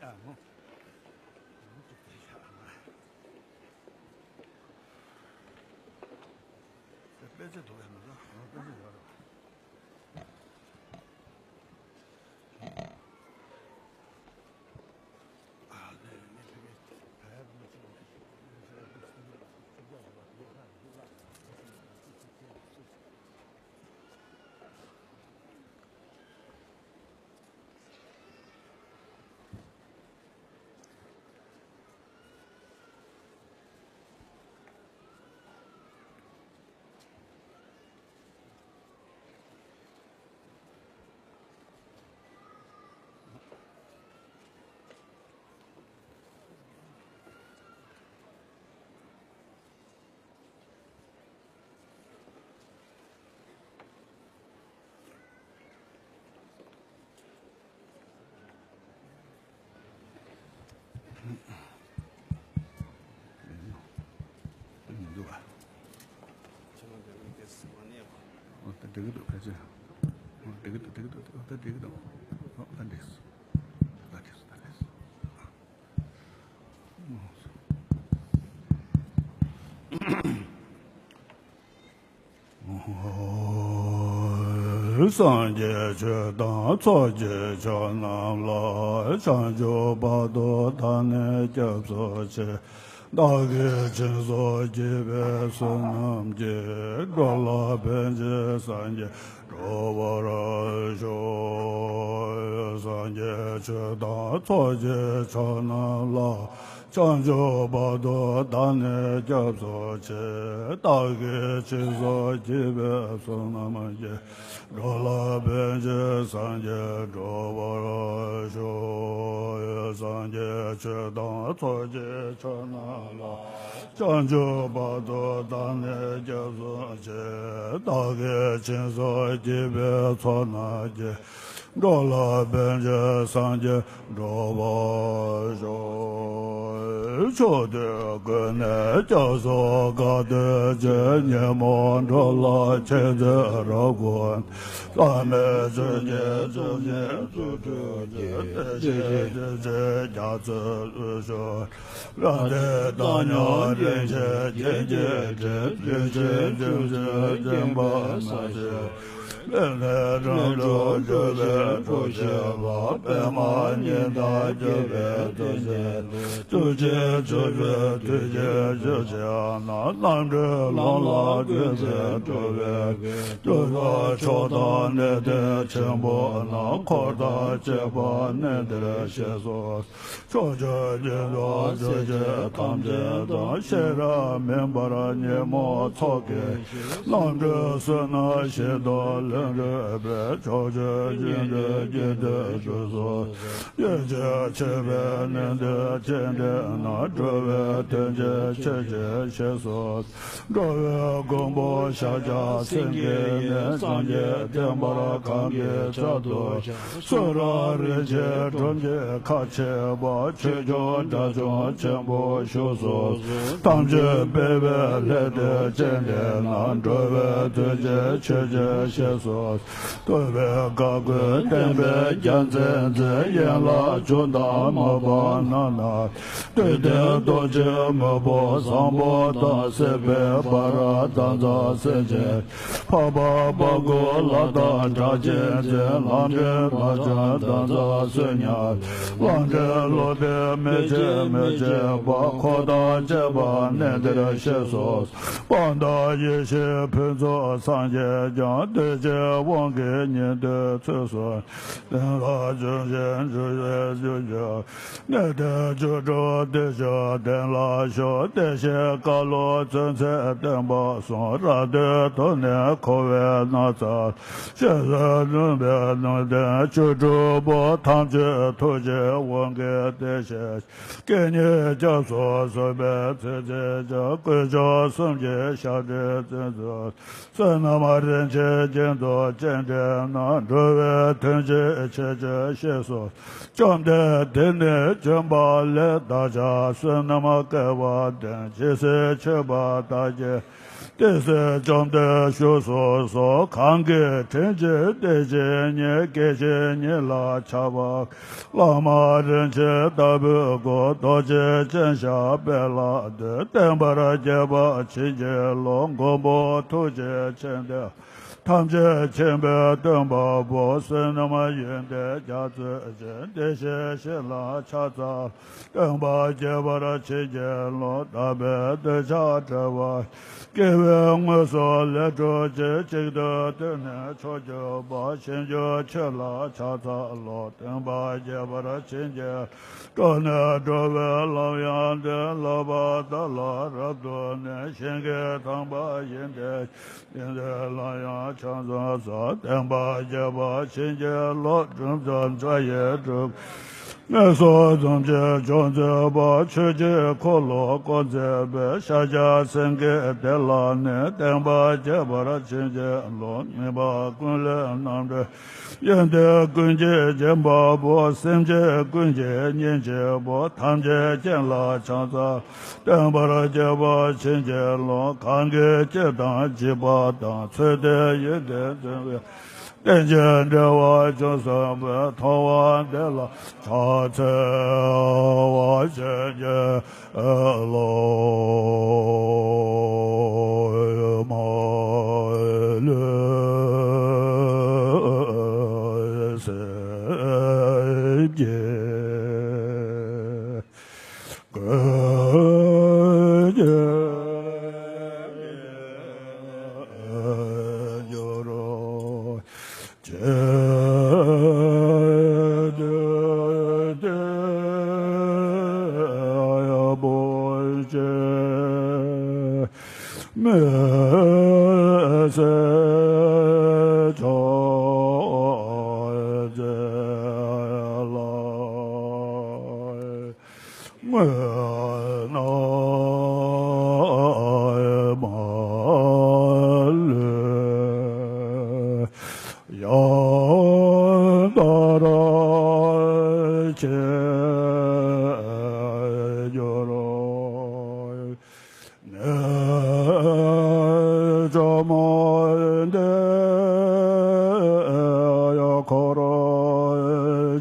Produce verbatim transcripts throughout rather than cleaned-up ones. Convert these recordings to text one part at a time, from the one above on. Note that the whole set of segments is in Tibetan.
ཡ་མོ། དེ་དཔེ་ཆ་འདུག་ཡ་མ་གཏོགས་དཔེ་ཆ་ཡོད་རེད་པ། འདུག་ག་ཨོ་ད་འགྲིག་གི་འདུག་ཕལ་ཆེར། ཨོ་འགྲིག་གི་འདུག་འགྲིག་གི་འདུག་ཨོ་ད་འགྲིག་གི་འདུག་ཨོ་ད་འགྲིག་སོང་། ད་འགྲིག་སོང་ད་འགྲིག་སོང་། སངས་རྒྱས་ཆོས་དང་ཚོགས་ཀྱི་མཆོག་རྣམས་ལ། བྱང་ཆུབ་བར་དུ་བདག་ནི་སྐྱབས་སུ་མཆི། བདག་གིས་སྦྱིན་སོགས་བགྱིས་པའི་བསོད་ནམས་ཀྱིས། འགྲོ་ལ་ཕན་ཕྱིར་སངས་རྒྱས་འགྲུབ་པར་ཤོག་སངས་རྒྱས་ཆོས་དང་ཚོགས་ཀྱི་མཆོག་རྣམས་ལ། བྱང་ཆུབ་བར་དུ་བདག་ནི་སྐྱབས་སུ་མཆི། བདག་གིས་སྦྱིན་སོགས་བགྱིས་པའི་བསོད་ནམས་ཀྱིས། འགྲོ་ལ་ཕན་ཕྱིར་སངས་རྒྱས་འགྲུབ་པར་ཤོག་སངས་རྒྱས་ཆོས་དང་ཚོགས་ཀྱི་མཆོག་རྣམས་ལ། བྱང་ཆུབ་བར་དུ་བདག་ནི་སྐྱབས་སུ་མཆི། བདག་གིས་སྦྱིན་སོགས་བགྱིས་པའི་ཚོགས་རྣམས་ཀྱིས། འགྲོ་ལ་ཕན་ཕྱིར་སངས་རྒྱས་འགྲུབ་པར་ཤོག་ཕྱོགས་དུས་ཀུན་ནས་སྐྱབས་སུ་དགའ་སྟོན་ཅིང་། ཉོན་མོངས་འགྲོ་ལ་མཁྱེན་བརྩེ་རབ་བསྒོམ། བླ་མེད་ཆོས་ཀྱི་ཐུགས་རྗེས་བརྩོན་འགྲུས་ཀྱིས། བདེ་གཤེགས་རྡོ་རྗེ་རྒྱ་མཚོའི་དབུས་སུ། རབ་མཛེས་བཏང་སྙོམས་རིན་ཆེན་རྒྱན་གྱིས་སྤྲས། རིན་ཆེན་བརྗིད་ཆེན་བརྒྱན་པ་མ་ཆེན་པོ། ལས་ལས་རང་གྲོལ་འགྲོ་བའི་གྲོགས་བྱེད་པ། པདྨ་ཉི་ཟླ་རྒྱས་པའི་གདན་ཅན། ཐུགས་རྗེ་ཆེན་པོའི་ཐུགས་རྗེའི་ཞལ་ཕྱེ་ན། རྣམ་གྲོལ་ལམ་ལ་བཀོད་པའི་འགྲོ་བའི་དགེ། ཐུབ་པ་མཆོག་དང་གནས་བརྟན་ཆེན་པོ་རྣམས། འཁོར་དང་བཅས་པ་གནས་འདིར་གཤེགས་སོ། ཕྱོགས་བཅུའི་དགེ་འདུན་སེམས་ཅན་ཐམས་ཅད་དང་། ཤེས་རབ་མེ་འབར་ཉོན་མོངས་ཚོགས་ཀྱི་རྣམ་གྲོལ་བསོད་ནམས་ཤིན་ཏུ་ལྷུན་གྲུབ་པའི། ཕྱོགས་བཅུའི་སྙིགས་དུས་དགེ་འདུན་འདུས་སོ། ཡེ་ཤེས་མཆོད་པའི་གནས་འདིར་སྤྱན་འདྲེན་ན། འགྲོ་བའི་དོན་ཆེན་ཆོས་ཀྱི་ཞེས་སོ། འགྲོ་བའི་མགོན་པོ་ཤཱཀྱ་སེང་གེ་ཡིས། སངས་རྒྱས་བསྟན་པར་གང་གིས་ཕྱག་ཏུ་བཞག་གསུང་རབ་རིན་ཆེན་སྒྲོམ་གྱི་ཁ་ཕྱེས་པ། ཆོས་སྐྱོང་དགྲ་བཅོམ་ཆེན་པོ་བཞུགས་སོ། ཐམས་ཅད་སྤེལ་བའི་ལྷས་བསྟོད་སྤྱན་འདྲེན་ན། འགྲོ་བའི་དོན་ཆེན་ཆོས་ཀྱི་ཞེས་སོ། ཐུབ་པའི་བཀའ་བསྒོས་བསྟན་པའི་རྒྱལ་མཚན་འཛིན། ཡན་ལག་བཅུ་དང་མ་བུ་ནང་ན། བདུད་སྡེ་གདུག་ཅན་མི་བུ་བཟང་པོ་དང་། སྲིད་པའི་བར་ན་འདམ་རྫབ་སེམས་ཅན། འཕགས་པ་དཔའ་རྒོད་ལྷ་དང་གྲགས་ཅན་འཛིན། ལམ་འདྲེན་ལྷ་ལྕམ་འདམ་རྫབ་བསོད་ཉམས། ལམ་འདྲེན་སློབ་དཔོན་མི་ཕྱེད་མི་ཕྱེད་པ། འཁོར་དང་བཅས་པ་གནས་འདིར་གཤེགས་སོ། དཔལ་དང་ཡེ་ཤེས་ཕུན་ཚོགས་སངས་རྒྱས་ཀྱང་། བདེ་གཤེགས་དབང་གིས་ཉན་ཐོས་ཚུལ་གསུམ། དེ་ལ་བྱོན་ཞིང་བྱོན་པའི་བརྒྱུད་ཀྱི། གནས་བརྟན་བཅུ་དྲུག་བདེ་མཆོག་གདན་ལ་བཞུགས། བདེ་གཤེགས་བཀའ་སློབ་ཚུན་ཚོད་བསྟན་པ་གསུམ། རབ་ཏུ་དུལ་ནས་འཁོར་བའི་ནགས་ཚལ། ཞེ་སའི་ནུས་པས་ནུས་ལྡན་བཅུ་དྲུག་པོ། ཐམས་ཅད་ཐུགས་རྗེའི་དབང་གིས་བདེ་གཤེགས། སྐད་སྙན་སྐྱབས་སུ་བཟུང་བའི་ཚིག་བརྩེགས་ཀྱང་། དཀོན་མཆོག་གསུམ་གྱི་ཞབས་རིམ་བརྩེགས་སོ། བསོད་ནམས་རིན་ཆེན་རྒྱན་དུ་སྤྱན་འདྲེན་ན། འགྲོ་བའི་དོན་ཆེན་ཆོས་ཀྱི་ཞེས་སོ། བཅོམ་ལྡན་འདས་ནི་བྱོན་པ་ལས། བདག་ཅག་བསོད་ནམས་བསྐལ་པ་བདུན། ཇི་སྲིད་མཆོད་པ་དག་གི་ བདེ་གསལ་བཅོམ་ལྡན་བཞུགས་སུ་གསོལ། གང་གི་དྲིན་ཅན་བདེ་ཆེན་ཉིད། སྐྱེ་མཆེད་གཉིས་ལ་ཆགས་པ། བླ་མ་རིན་ཆེན་ལྟ་བུའི་སྐུ། རྡོ་རྗེ་ཅན་ཞབས་པད་ལ་འདུད། བསྟན་པར་བཅས་པ་བྱིན་གྱིས་རློབས། མགོན་པོ་ཐུགས་རྗེ་ཆེན་ཏེ། ཐམས་ཅད་མཁྱེན་པའི་སྟོན་པ་པོ། བསོད་ནམས་ཡོན་ཏན་རྒྱ་མཚོའི་རྗེ། བདེ་གཤེགས་ཤིང་ལ་ཕྱག་འཚལ་ལོ། སྟོན་པ་ཁྱད་པར་བྱིན་གྱིས་རློབས། དག་པའི་འདོད་ཆགས་བྲལ་བ། སྐྱེ་བོའི་དངོས་སུ་ལས་སྒྲུབ་ཅིང་། གཅིག་ཏུ་བསྡུས་ནས་མཆོག་གྱུར་པ། ཞིང་བཅུ་ཆོས་ལ་ཕྱག་འཚལ་ལོ། སྟོན་པ་ཁྱད་པར་བྱིན་གྱིས། འགྲོ་ནས་འགྲོ་བའི་ལམ་ཡང་འདྲེན། ལོག་པར་བདག་ལ་རབ་ཏུ་གནས། ཞིང་གི་དང་པོ་ཡིན་ཏེ། ཡིན་ཏེ་ལམ་ཡང་ཕྱག་འཚལ་ས། སྟོན་པ་ཁྱད་པར་བྱིན་གྱིས་རློབས། གྲུབ་མཐའ་ཡི་གྲུབ། ངན་སོང་ཐམས་ཅད་སྦྱོང་མཛད་པ། ཆོས་ཀྱི་འཁོར་ལོ་བསྐོར་མཛད་པའི། ཤཱཀྱ་སེང་གེ་དེ་ལ་ནི། སྟོན་པ་ཁྱད་པར་བྱིན་གྱིས་རློབས། ངེས་པ་ཀུན་ལས་རྣམ་གྲོལ། ཡོན་ཏན་ཀུན་གྱི་སྦྱིན་པ་པོ། སེམས་ཅན་ཀུན་གྱི་གཉེན་གཅིག་པོ། ཐམས་ཅད་མཁྱེན་ལ་ཕྱག་འཚལ། སྟོན་པ་ཁྱད་པར་བྱིན་གྱིས་རློབས། གང་གིས་སྐྱེ་དང་འཇིག་པ་དང་། ཚུལ་དེ་ཡོན་ཏན་བརྩོན་པའི། རྟེན་ཅིང་འབྲེལ་བར་འབྱུང་བསམ་པའི། མཐོང་བ་འདི་ལ་ཕྱག་འཚལ་བ། བྱིན་གྱིས་རློབས། མ་ལུས་སེམས་ཀྱི་ཀུན་གྱི་འགྱུར་བ། ཅེས་བསྟོད་དེ་ཡང་བོད་ཀྱི་མི་སེར་ཕྱོགས་བཅུ་ལ། དངོས་རྣམས་མ་ལུས་ཡང་དག་རབ་མཁྱེན་གྱུར། ནད་གཅོད་མ་འདས་འཁོར་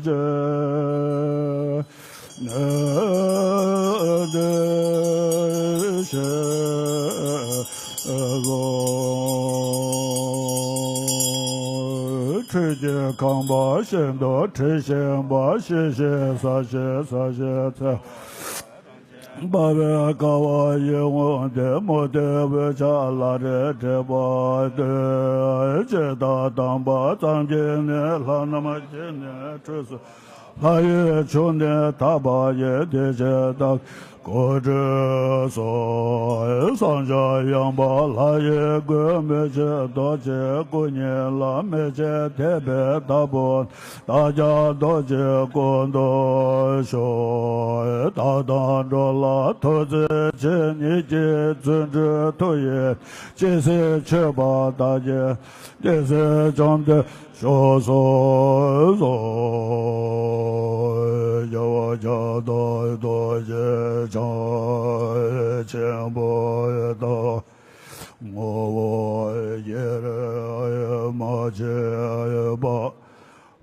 བཅས། ནད་འདི་ཞི་རུ། ཁྲུས་ཀྱི་ཁང་པ་ཤིན་ཏུ་དྲི་ཞིམ་པ། ཞི་ཞིང་ཟ་ཞིང་ཟ་ཞིང་འཚེ། འབར་བའི་ཀ་བ་ཡི་ངོས་འདི། མུ་སྟེགས་འོད་ཆགས་ལ་རེ་བྲེད་པ་སྟོན། ཇི་ལྟར་དམ་པ་ཙམ་གྱིས་ནི། ལྷ་རྣམས་ཀྱིས་ནི་ཁྲུས་གསོལ། ལྷ་ཡི་ཆུ་ནི་དག་པ་ཡིས། དེ་ཕྱིར་བདག་གིས་སྐུ་ཁྲུས་གསོལ། བསངས་སྦྱངས་ཡངས་པ་ལྷ་ཡི་གོས། མེ་ལྕེ་རྡོ་རྗེའི་སྐུ་བརྙེས་ལ། མེ་ལྕེ་ཐེག་པའི་བདག་པོ། བདག་ཀྱང་རྡོ་རྗེའི་སྐུ་མདོག་ཕྱུང་། བདག་དང་འགྲོ་ལ་ཐུགས་བརྩེ་ཆེ། ཉིད་ཀྱི་རྫུ་འཕྲུལ་མཐུ་ཡིས། ཇི་སྲིད་མཆོད་པ་བདག་གིས། བདེ་གསལ་བཅོམ་ལྡན་བཞུགས་སུ་གསོལ། རྒྱལ་བ་ཀྱང་དག། རྡོ་རྗེ་འཆང་ཆེན་པོ་དང་། ངོ་བོ་ཡེ་རེ་མ་མཆིས་པ།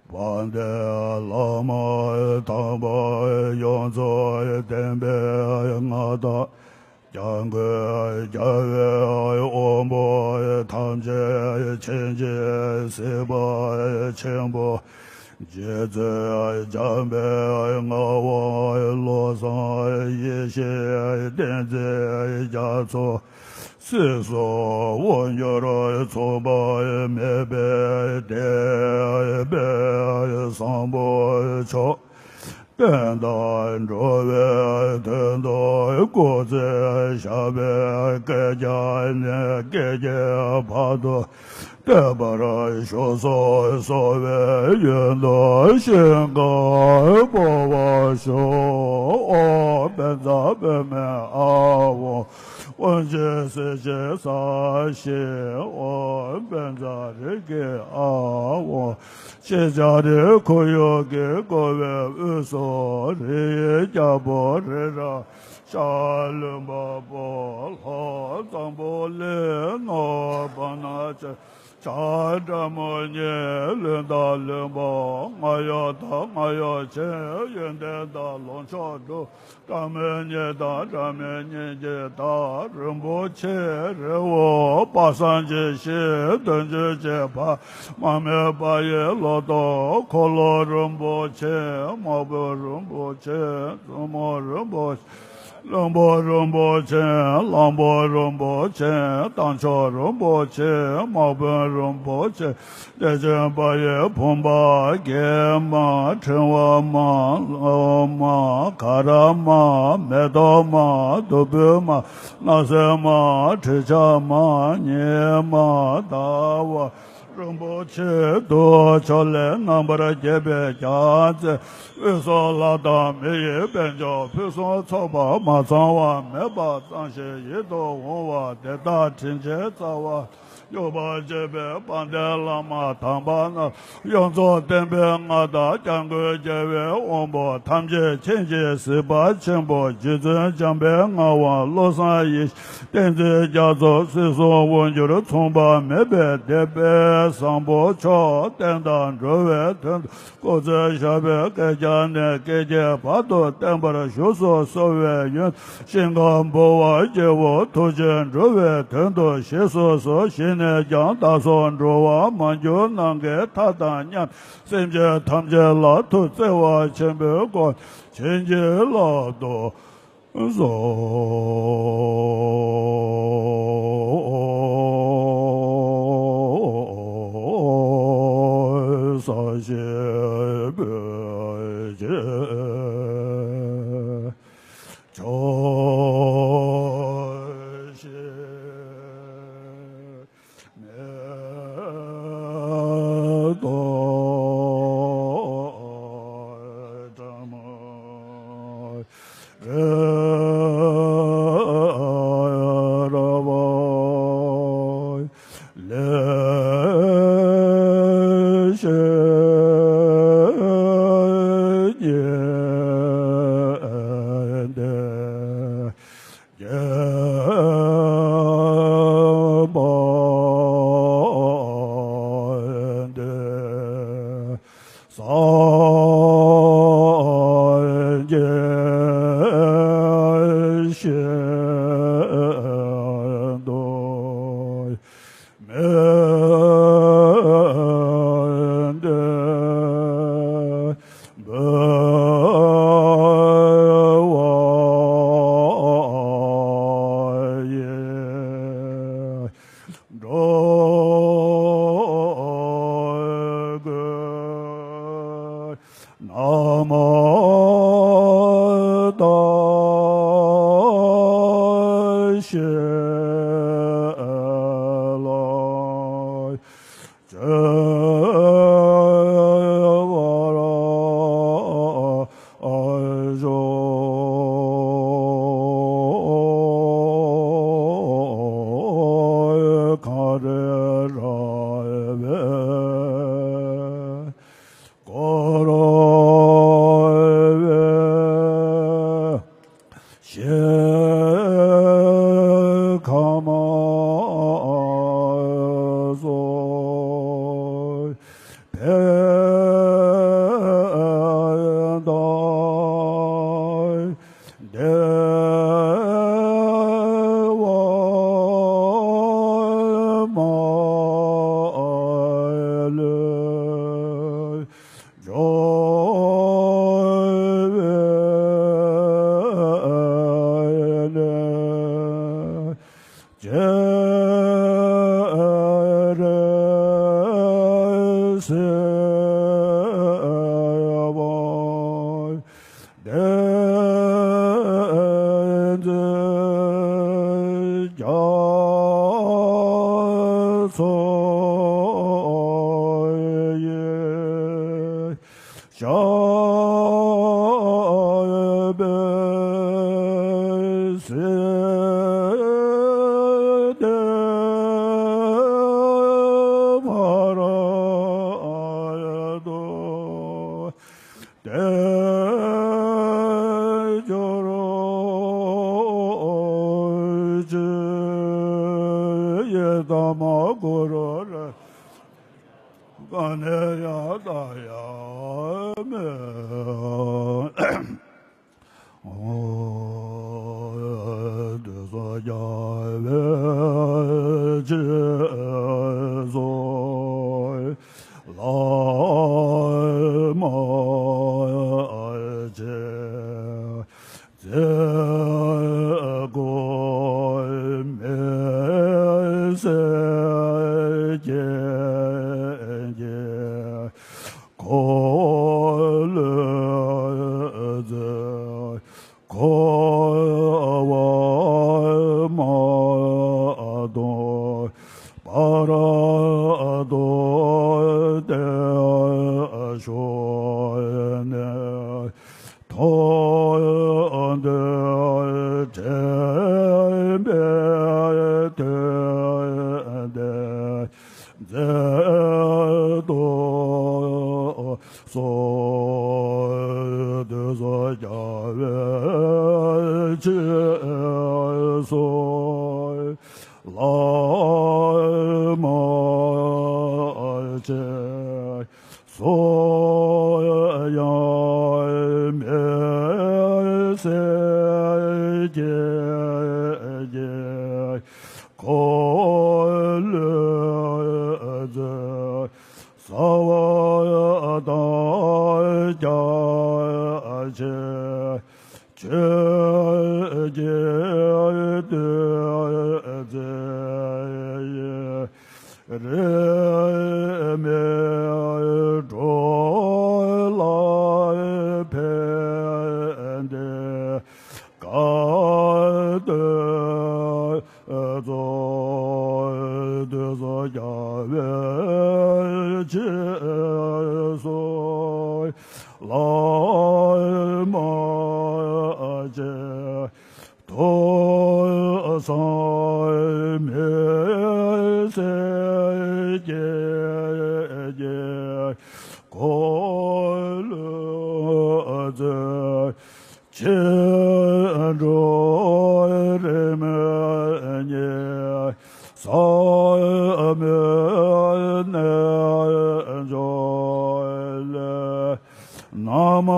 དཔལ་ལྡན་བླ་མ་དམ་པ་ཡོངས་སུ་ལྡན་པའི་མངའ་བདག་སྐྱབས་མགོན་རྒྱལ་བའི་དབང་པོ་ཐམས་ཅད་མཁྱེན་ཅིང་གཟིགས་པ་ཆེན་པོ། རྗེ་བཙུན་འཇམ་དཔལ་ངག་དབང་བློ་བཟང་ཡེ་ཤེས་བསྟན་འཛིན་རྒྱ་མཚོ། སྲིད་གསུམ་དབང་སྒྱུར་མཚུངས་པ་མེད་པའི་དད་པའི་བཟང་པོ་མཆོག། བསྟན་དང་འགྲོ་བའི་དོན་དུ་སྐུ་ཚེ་ཞབས་པད་བསྐལ་བརྒྱ་ནས་བསྐལ་བརྒྱའི་བར་དུ་བརྟན་པར་བཞུགས་སུ་གསོལ་བའི་ཡོན་དུ་ཞིང་ཁམས་སྤོབས་པར་ཞུ། ཨོཾ་བཛྲ་པདྨེ་ཨཱཿཧཱུྃ། ཨོཾ་ཨ་ཏི་ཤཱི་ཀྱེ་ས་ཤི། ཨོཾ་བཛྲ་རེ་ཏི་ཨཱཿཧཱུྃ། ཤེས་བྱ་རིགས་ཁོར་ཡུག་གིས་བསྐོར་བའི་དབུས་སུ་རི་ཡི་རྒྱལ་པོ་རི་རབ། ཤར་ལུས་འཕགས་པོ། ལྷོ་གཙང་པོ་ལས། ནུབ་བར་སྣང་བྱེད། བྱང་སྒྲ་མི་སྙན་ལུས་དང་ལུས་འཕགས། རྔ་ཡབ་དང་རྔ་ཡབ་ཆེན། ཡོན་ཏན་དང་ལོངས་སྤྱོད་འགྲུབ། སྒྲ་མི་སྙན་དང་སྒྲ་མི་སྙན་གྱི་མཐའ། རིན་པོ་ཆེའི་རི་བོ། དཔག་བསམ་གྱི་ཤིང་བདུན་ཅུ་གྱི་བར། མ་རྨོས་པ་ཡི་ལོ་ཏོག་འཁོར་ལོ་རིན་པོ་ཆེ། དམག་དཔོན་རིན་པོ་ཆེ། བཙུན་མོ་རིན་པོ་ཆེ། བློན་པོ་རིན་པོ་ཆེ། གླང་པོ་རིན་པོ་ཆེ། རྟ་མཆོག་རིན་པོ་ཆེ། དམག་དཔོན་རིན་པོ་ཆེ། བདེ་ཆེན་པ་ཡི་བུམ་པ། རྒྱན་མ། ཕྲེང་བ་མ། ལྷ་མ། ག་ར་མ། མེ་ཏོག་མ། བདུག་སྤོས་མ། སྣང་གསལ་མ། དྲི་ཆབ་མ། ཉི་མ། ཟླ་བ། རིན་པོ་ཆེ་དུ་ཕྱོགས་ལས་རྣམ་པར་རྒྱས་པའི་རྒྱལ་མཚན། དབུས་སུ་ལྷ་དང་མི་ཡི་དཔལ་འབྱོར་ཕུན་སུམ་ཚོགས་པ་མ་ཚང་བ་མེད་པ་ཙམ་ཞིག་ཡིད་དུ་འོང་བ་དེ་དག་དྲིན་ཅན་རྩ་བ་ཉེ་བར་བཅས་པའི་དཔལ་ལྡན་བླ་མ་དམ་པ་རྣམས་ཡོངས་རྫོགས་བསྟན་པའི་མངའ་བདག་སྐྱབས་མགོན་རྒྱལ་བའི་དབང་པོ་ཐམས་ཅད་མཁྱེན་ཅིང་གཟིགས་པ་ཆེན་པོ་རྗེ་བཙུན་འཇམ་དཔལ་ངག་དབང་བློ་བཟང་ཡེ་ཤེས་བསྟན་འཛིན་རྒྱ་མཚོ་སྲིད་གསུམ་དབང་སྒྱུར་མཚུངས་པ་མེད་པའི་སྡེ་པའི་བཟང་པོ་མཆོག་བསྟན་དང་འགྲོ་བའི་དོན་དུ་སྐུ་ཚེ་ཞབས་པད་བསྐལ་བརྒྱ་ནས་བསྐལ་བརྒྱའི་བར་དུ་བརྟན་པར་བཞུགས་སུ་གསོལ་བའི་ཡོན་ཞིང་ཁམས་འབུལ་བ་སྐྱེ་བོ་ཐུགས་རྗེས་འགྲོ་བའི་དོན་དུ་གཤེགས་སུ་གསོལ། གཞི་ནས་ཀྱང་བདག་སོགས་འགྲོ་བ་མ་གྱུར་ནམ་མཁའི་མཐའ་དང་མཉམ། སེམས་ཅན་ཐམས་ཅད་ལ་ཐུགས་བརྩེ་བ་ཆེན་པོས་བསྐོར། བྱིན་གྱིས་བརླབ་ཏུ་གསོལ། ས་གཞི་སྤོས་ཀྱིས་ཕྱུག་ཤིང་། མེ་ཏོག་བཀྲ་མ་རེ་ར་བ་ལེགས་བཤད་ཉི་ཟླའི། རྒྱལ་པོ་འདི་སངས་རྒྱས་ཤིན་ཏུ་མི་འདོད་འབུལ་བ་ཡི་འགྲོ་ཀུན། ན་མོ་ཏཱ་ཤི་ལ། ཇེ་བ་ར་ཨ་ཞོ་ཁ་རེ་ར་བེ། ཀོ་རོ་བེ་ཤེ་ཁ་མ་ཟོ་བེ་ད་དེ་བ་མ་ལུ། ཇོ་བོ་ནི་ཇེ་རེ་སི་བ་བདེན་རྫུན་རྒྱ་མཚོ་ཡི། ཞབས་པད་སྲིད་དེ་བར་དུ་བརྟན། ཏམ་གུ་རུ་རེ། ག་ནི་ཡང་དག་ཡང་མེད། འོ། དུས་སུ་རྒྱལ་བའི་ཆོས་སུ་བླ་མ་མཛད། མཛད་སྒོ་མེད་ཟེར་སྐྱེས་ཀྱི། འཁོར་ལོས་མཛད་འཁོར་བ་མ་དོ། བར་དོ་སྟེ་ཞོག་ནས། ཐོག་མཐའ་དྲན་པའི་དོན་དེ་མཛད་དུ་གསོལ། དུས་སུ་རྒྱལ་བའི་ཆོས་སུ་བླ་མ་མཛད། སོ་ཡང་མེད་ཟེར་སྐྱེས་ཀྱི། འཁོར་ལོས་མཛད་ས་བ་དང་རྒྱ་ཆེ། ཆོས་ཀྱི་བདུད་རྩི་ཡིས། རིས་མེད་འགྲོ་ལ་ཕན་བདེ་ག་དུས་སྩོལ། དུས་སུ་རྒྱལ་བའི་ཆོས་སུ་བླ་མ་མཛད། ཐོས་བསམ་མེད་ཟེར་སྐྱེས་ཀྱི། འཁོར་ལོས་མཛད་ཕྱིན་འགྲོ་རིམ་གཉིས། ས་མེད་རྣལ་འབྱོར་ལས། ནམ་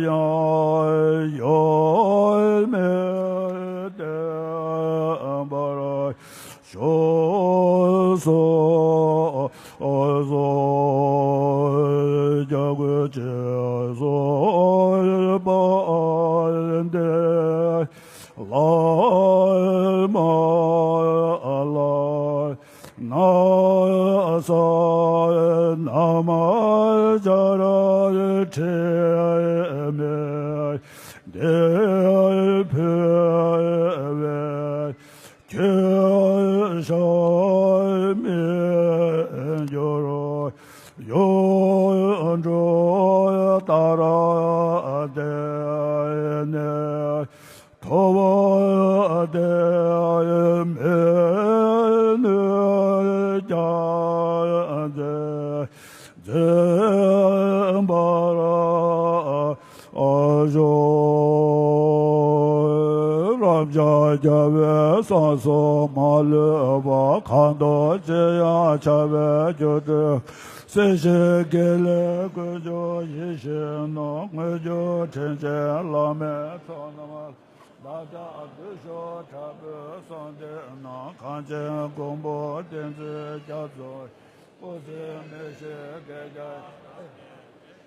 ཡང་ཡོད་མེད་བསྟན་པར་ཤོག་གསུངས་སོ། རྒྱལ་བའི་ཆོས་སུ་དཔལ་ལྡན་བླ་མ་ལ། ན་བཟའ་ན་མ་སྦྱར་ཁྲིམས་མེད་འདི་ཕུལ་བས། ཁྱོད་ཞལ་མི་འགྱུར་ཡོངས་གྲོལ་ལྟར་བསྟན་ནས། ཐོབ་བདེ་མི་ནུས་ཀྱང་མཛད་མཛད་པར་ཤོག། རབ་འབྱམས་རྒྱལ་བའི་གསང་གསུམ་མ་ལུས་པ། གང་དང་ཅི་ཡང་བྱ་བའི་རྒྱུར་གྲོལ། སྲིད་ཞིའི་དགེ་ལེགས་ཀུན་འབྱུང་ཡིད་བཞིན་ནོར། དངོས་འབྱུང་དྲིན་ཅན་བླ་མའི་ཚོགས་རྣམས་ལ། བདག་ཅག་བདུད་ཤོག་དྲག་པོའི་གསོལ་འདེབས་ནང་། གངས་ཅན་མགོན་པོ་བསྟན་འཛིན་རྒྱ་མཚོ། སྐུ་ཚེ་མི་ཤིགས་བསྐལ་བརྒྱར།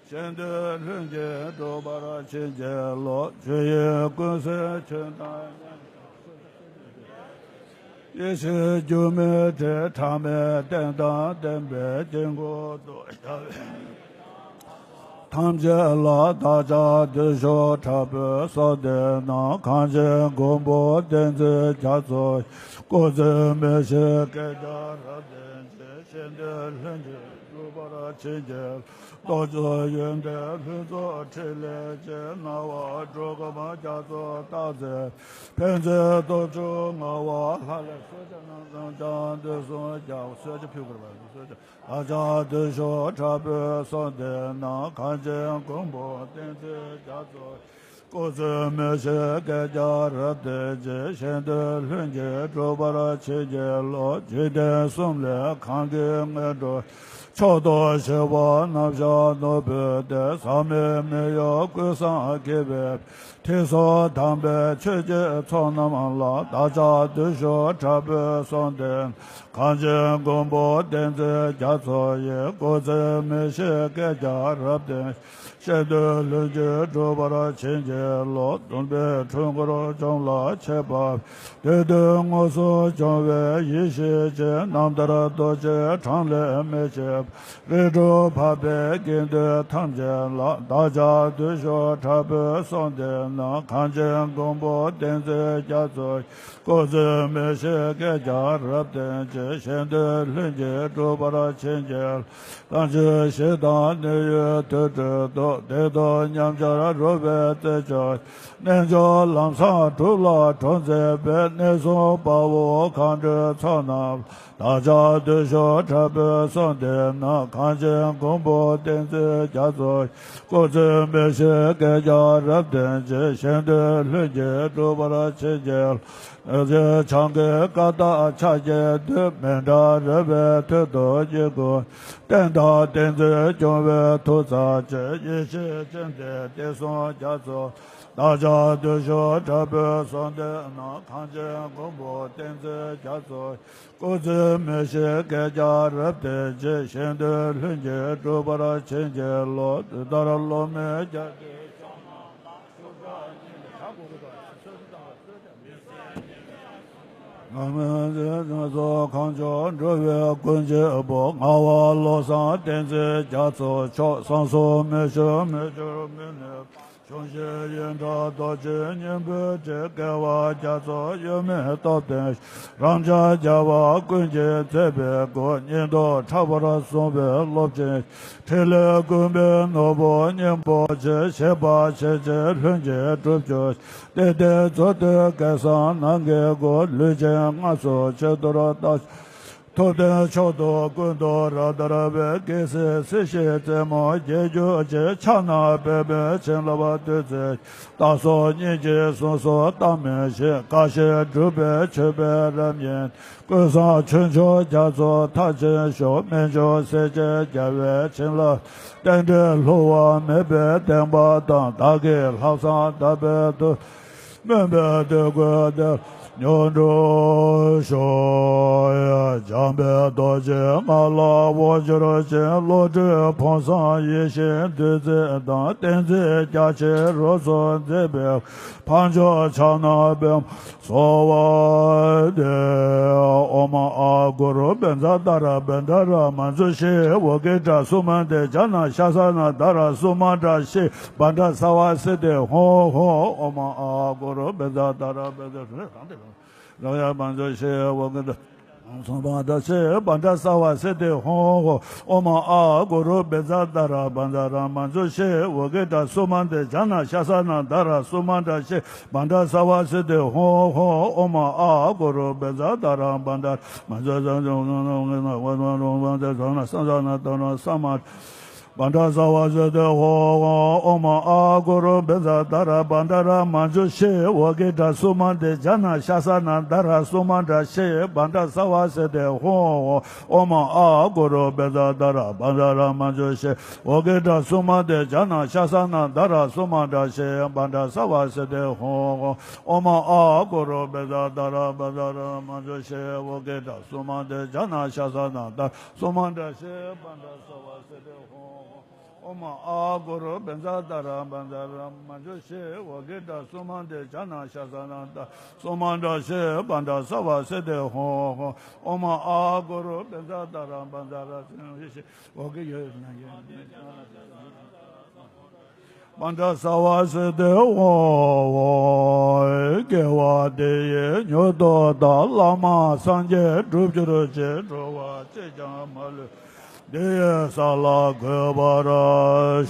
གཞན་དོན་ལྷུན་གྱིས་གྲུབ་པར་བྱིན་གྱིས་རློབས། ཆོས་དབྱིངས་ཀུན་གསལ་ཆོས་དང་མཉམ། ཡེ་ཤེས་སྒྱུ་མའི་དྲི། ཕྲ་མེན་རྟེན་དང་བརྟེན་པའི་དཀྱིལ་འཁོར་དུ། རྒྱལ་བའི་ཐམས་ཅད་ལ། བདག་ཅག་བདུད་ཤོག་དྲག་པོའི་གསོལ་འདེབས་ནང་། གངས་ཅན་མགོན་པོ་བསྟན་འཛིན་རྒྱ་མཚོ། སྐུ་ཚེ་མི་ཤིགས་བསྐལ་བརྒྱར་རབ་བརྟན་ཅིང་། གཞན་དོན་ལྷུན་གྱིས་གྲུབ་པར་བྱིན་གྱིས། རྡོ་རྗེ་ཡོན་ཏན་ལྷུན་རྫོགས་ཕྲིན་ལས་ཀྱིས། སྣང་བ་འགྲོ་ཀུན་རྒྱ་མཚོ་རྟག་འཛིན། ཕན་བརྩེ་སྟོབས་བཅུ་མངའ་བ་ལྷ་ལས། གསོལ་ཇ་རྣམས་ཀྱང་དུས་གསུམ་རྒྱལ། གསོལ་ཇ་ཕུལ་དགོས་པ་གསོལ་ཇ། བདག་ཅག་བདུད་ཤོག་དྲག་པོའི་གསོལ་འདེབས་ནང་། གངས་ཅན་མགོན་པོ་བསྟན་འཛིན་རྒྱ་མཚོ། སྐུ་ཚེ་མི་ཤིགས་བསྐལ་བརྒྱར་རབ་བརྟན་ཅིང་། གཞན་དོན་ལྷུན་གྱིས་གྲུབ་པར་བྱིན་གྱིས་རློབས། འཇིག་རྟེན་གསུམ་ལས་གང་གིས་ངེས་འགྲོ། མཆོག་ཏུ་ཞི་བ་རྣམ་གཞག་ནོར་བུའི་གདན། ཟག་མེད་མི་གཡོ་ཀུན་བཟང་དགྱེས་པའི། ཐེག་གསུམ་དམ་པའི་ཆོས་ཀྱི་ཚོགས་རྣམས་ལ། བདག་ཅག་བདུད་ཕྱོགས་དྲག་པོས་གསོལ་འདེབས། གངས་ཅན་མགོན་པོ་བསྟན་འཛིན་རྒྱ་མཚོ་ཡི། སྐུ་ཚེ་མི་ཤིགས་བསྐལ་བརྒྱར་རབ་བརྟན། གཞན་དོན་ལྷུན་གྱིས་གྲུབ་པར་བྱིན་གྱིས་རློབས། འདུན་པའི་འཁྲུལ་འཁོར་འཇོམས་ལ་མཆོད་པ། བདུད་འདུལ་མངོན་སུམ་འབྱུང་བའི་ཡེ་ཤེས་ཀྱི། རྣམ་ཐར་རྡོ་རྗེ་གྲངས་ལས་མི་ཆད་པ། རིགས་དྲུག་འཕགས་པའི་དགེ་འདུན་ཐམས་ཅད་ལ། བདག་ཅག་བདུད་ཤོག་དྲག་པོས་གསོལ་འདེབས་ན། གངས་ཅན་མགོན་པོ་བསྟན་འཛིན་རྒྱ་མཚོ། སྐུ་ཚེ་མི་ཤིགས་བསྐལ་བརྒྱར་རབ་བརྟན་ཅིང་། གཞན་དོན་ལྷུན་གྱིས་གྲུབ་པར་བྱིན་གྱིས། ལྷ་ཆོས་ཞི་དང་ནི་ཡོད་དུར་ཁྲོད་དུ། བདེ་སྟོང་ཉམས་ཆག་རོལ་པའི་རྩེ་མཆོག་རྣལ་འབྱོར་ལམ་བཟང་སྒྲུབ་ལ་གྲོགས་མཛད་པའི། གནས་སྲུང་དཔའ་བོ་མཁའ་འགྲོའི་ཚོགས་རྣམས། བདག་ཅག་བདུད་ཤོག་དྲག་པོས་གསོལ་འདེབས་ན། གངས་ཅན་མགོན་པོ་བསྟན་འཛིན་རྒྱ་མཚོ། སྐུ་ཚེ་མི་ཤིགས་བསྐལ་བརྒྱར་རབ་བརྟན་ཅིང་། གཞན་དོན་ལྷུན་གྱིས་གྲུབ་པར་བྱིན་གྱིས། རྗེ་འཆང་གི་བཀའ་དང་ཕྱག་རྒྱའི་མདུད། མི་འབྲལ་རོལ་པའི་ཐོད་དུ་བརྗེ་དགོས། བསྟན་དང་བསྟན་འཛིན་སྐྱོང་བའི་མཐུ་རྩལ་ཅན། ཡེ་ཤེས་སྤྱན་ལྡན་བསྟན་སྲུང་རྒྱ་མཚོ། བདག་ཅག་བདུད་ཤོག་དྲག་པོས་གསོལ་འདེབས་ན། གངས་ཅན་མགོན་པོ་བསྟན་འཛིན་རྒྱ་མཚོ། སྐུ་ཚེ་མི་ཤིགས་བསྐལ་བརྒྱར་རབ་བརྟན་ཅིང་། གཞན་དོན་ལྷུན་གྱིས་གྲུབ་པར་བྱིན་གྱིས་རློབས། དུས་ལྟར་སློབ་མའི་རྒྱ་མཚོའི་ཕྱོགས་རྣམས་ལ། ང་མི་འཛིན་ང་ཚོ་གང་བྱུང་འགྲོ་བའི་ཀུན་གྱི་བུ། ངག་དབང་བློ་བཟང་བསྟན་འཛིན་རྒྱ་མཚོ་མཆོག། བསམ་སོགས་མི་ཤོར་མི་འགྱུར་མི་ནུབ། གཞུང་བཞིན་ཡིན་གྲགས་རྡོ་རྗེ་སྙིང་པོའི་དྲིལ། དགེ་བ་རྒྱ་མཚོ་གཡོ་མེད་སྟོབས་ལྡན། རབ་འབྱམས་རྒྱལ་བ་ཀུན་གྱི་མཛད་པའི་སྐུ། སྙིང་སྟོབས་ཕྲ་བར་བཟུང་བའི་སློབ་ཆེན། ཕྲིན་ལས་ཀུན་པའི་ནོར་བུ་སྙིང་པོ་ཆེ། བཞེད་པ་ཆེ་ཆེ་ལྷུན་གྱིས་གྲུབ་གྱུར། གཏན་གཏན་མཛོད་བསྟོད་སྐལ་བཟང་རྣམ་རྒྱལ་སྐུ། ལུས་ཅན་ལྔ་སོགས་ཕྱི་དོར་ལྟ། ཐུབ་བསྟན་མཆོག་ཏུ་ཀུན་ཏུ་རབ་དར་བའི། རྒྱལ་སྲས་སྲིད་ཞིའི་རྩེ་མོ་རྒྱལ་གྱུར་ཅིག། ཕྱག་ན་པདྨོའི་བྱིན་རླབས་བདུད་རྩིའི། རྟ་སོགས་སྙིང་རྗེའི་གཟུངས་སུ་བཏང་མི་ཤེས། བཀའ་བཞིན་སྒྲུབ་པའི་མཆོད་པའི་རབ་བརྙེས། ཀུན་བཟང་ཆོས་མཆོག་རྒྱ་མཚོ་མཐར་ཕྱིན་ཤོག། རྨད་བྱུང་སྲས་བཅས་རྒྱལ་བའི་བྱིན་རླབས། རྟེན་འབྲེལ་བསླུ་བ་མེད་པའི་བདེན་པ་དང་། བདག་གི་ལྷག་བསམ་དག་པའི་མཐུ། སྨོན་པའི་འདོད་དགུའི་བདེ་བླག་མྱུར་འགྲུབ་ཤོག། འཇམ་དཔལ་རྡོ་རྗེ་ང་ལ་དབང་བསྒྱུར་ཅིང་། བློ་གྲོས་ཕུན་སུམ་ཡེ་ཤེས་བདུད་རྩི་དང་། བསྟན་འཛིན་རྒྱ་ཆེན་རོལ་མཚོ་མཛེས་པའི། འཕགས་མཆོག་ཕྱག་ན་པདྨོ་གསོལ་བ་འདེབས། ཨོཾ་ཨཱཿ་གུ་རུ་བཛྲ་དྷ་ར་བཛྲ་ར་མཉྫུ་ཤྲཱི་ཨོ་གི་ཏྲ་སུ་མ་ཏི་ཛྙཱ་ན་ཤ་ས་ན་དྷ་ར་སུ་མ་དྲ་ཤྲཱི་བཛྲ་སརྦ་སིདྡྷི་ཧཱུྃ་ཧཱུྃ། ཨོཾ་ཨཱཿ་གུ་རུ་བཛྲ་དྷ་ར་བཛྲ་ར་ཡ་མཉྫུ་ཤྲཱི་ཨོ་གི་ཏྲ་སུ་མ་དྲ་ཤྲཱི་བཛྲ་སརྦ་སིདྡྷི་ཧཱུྃ་ཧཱུྃ། ཨོཾ་ཨཱཿ་གུ་རུ་བཛྲ་དྷ་ར་བཛྲ་ར་མཉྫུ་ཤྲཱི་ཨོ་གི་ཏྲ་སུ་མ་ཏི་ཛྙཱ་ན་ཤ་ས་ན་དྷ་ར་སུ་མ་དྲ་ཤྲཱི་བཛྲ་སརྦ་སིདྡྷི་ཧཱུྃ་ཧཱུྃ། ཨོཾ་ཨཱཿ་གུ་རུ་བཛྲ་དྷ་ར་བཛྲ་ར་མཉྫུ་ཤྲཱི་ཨོ་གི་ཏྲ་སུ་མ་ཏི་ཛྙཱ་ན་ཤ་ས་ན་དྷ་ར་སུ་མ་བཛྲ་སརྦ་སིདྡྷི་ཧཱུྃ་ཧཱུྃ། ཨོཾ་ཨཱཿ་གུ་རུ་བཛྲ་དྷ་ར་བཛྲ་ར་མཉྫུ་ཤྲཱི་ཨོ་གི་ཏྲ་སུ་མ་ཏི་ཛྙཱ་ན་ཤ་ས་ན་དྷ་ར་སུ་མ་དྲ་ཤྲཱི་བཛྲ་སརྦ་སིདྡྷི་ཧཱུྃ་ཧཱུྃ། ཨོཾ་ཨཱཿ་གུ་རུ་བཛྲ་དྷ་ར་བཛྲ་ར་མཉྫུ་ཤྲཱི་ཨོ་གི་ཏྲ་སུ་མ་ཏི་ཛྙཱ་ན་ཤ་ས་ན་དྷ་ར་སུ་མ་དྲ་ཤྲཱི་བཛྲ་སརྦ་སིདྡྷི་ཧཱུྃ་ཧཱུྃ། ཨོཾ་ཨཱཿ་གུ་རུ་བཛྲ་དྷ་ར་བཛྲ་ར་མཉྫུ་ཤྲཱི་ཨོ་གི་ཏྲ་སུ་མ་ཏི་ཛྙཱ་ན་ཤ་ས་ན་དྷ་ར་སུ་མ་དྲ་ཤྲཱི་བཛྲ་སརྦ་སིདྡྷི་ཧཱུྃ་ཧཱུྃ། ཨོཾ་ཨཱཿ་གུ་རུ་བཛྲ་དྷ་ར་བཛྲ་ར་མཉྫུ་ཤྲཱི་ཨོ་གི་ཏྲ་སུ་མ་ཏི་ཛྙཱ་ན་ཤ་ས་ན་དྷ་ར་སུ་མ་དྲ་ཤྲཱི་བཛྲ་སརྦ་སིདྡྷི་ཧཱུྃ་ཧཱུྃ། ཨོཾ་ཨཱཿ་གུ་རུ་བཛྲ་དྷ་ར་བཛྲ་ར་ཨོ་གི་ཡོད་ན་ཡོད། བཛྲ་སརྦ་སིདྡྷི་ཧཱུྃ་ཧཱུྃ། དགེ་བ་འདི་ཡིས་མྱུར་དུ་བདག། བླ་མ་སངས་རྒྱས་འགྲུབ་གྱུར་ཅིག། འགྲོ་བ་གཅིག་ཀྱང་མ་ལུས། འདི་ཡི་ས་ལ་འགོད་པར་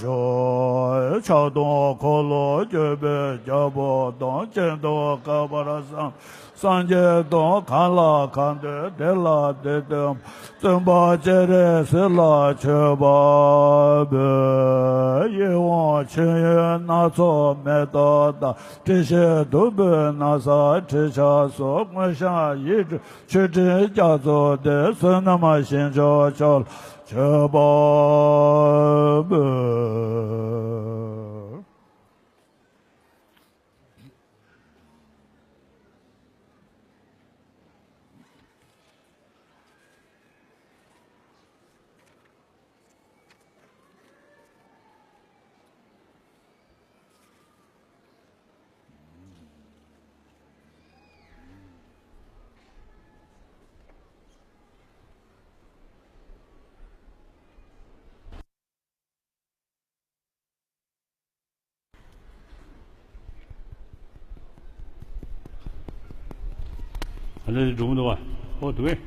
ཤོག། ཕྱག་དང་འཁོར་ལོ་སྐྱོབ་པའི་རྒྱལ་པོ་དང་། སྤྱན་དང་དཀར་པོར་བསམ། སངས་རྒྱས་དང་གང་ལ་གང་འདུལ། དེ་ལ་དེ་འདུལ། བཙུན་པ་སྤྱན་རས་གཟིགས་ལ་མཆོད་པ་འབུལ། ཡིད་འོང་མཆོད་ཡོན་སྣ་ཚོགས་མེ་ཏོག་དང་། དྲི་ཞིམ་བདུག་སྤོས་ན་བཟའ་དྲི་ཆབ་སོགས། དངོས་བཤམས་ཡིད་སྤྲུལ་མཆོད་སྤྲིན་རྒྱ་མཚོ་དེ། བསོད་ནམས་ཞིང་མཆོག་མཆོག་ལ་མཆོད་པ་འབུལ། ཨ་ནི་འགྲོ་མི་འདུག་བ། ཨོ་འདུག་གས།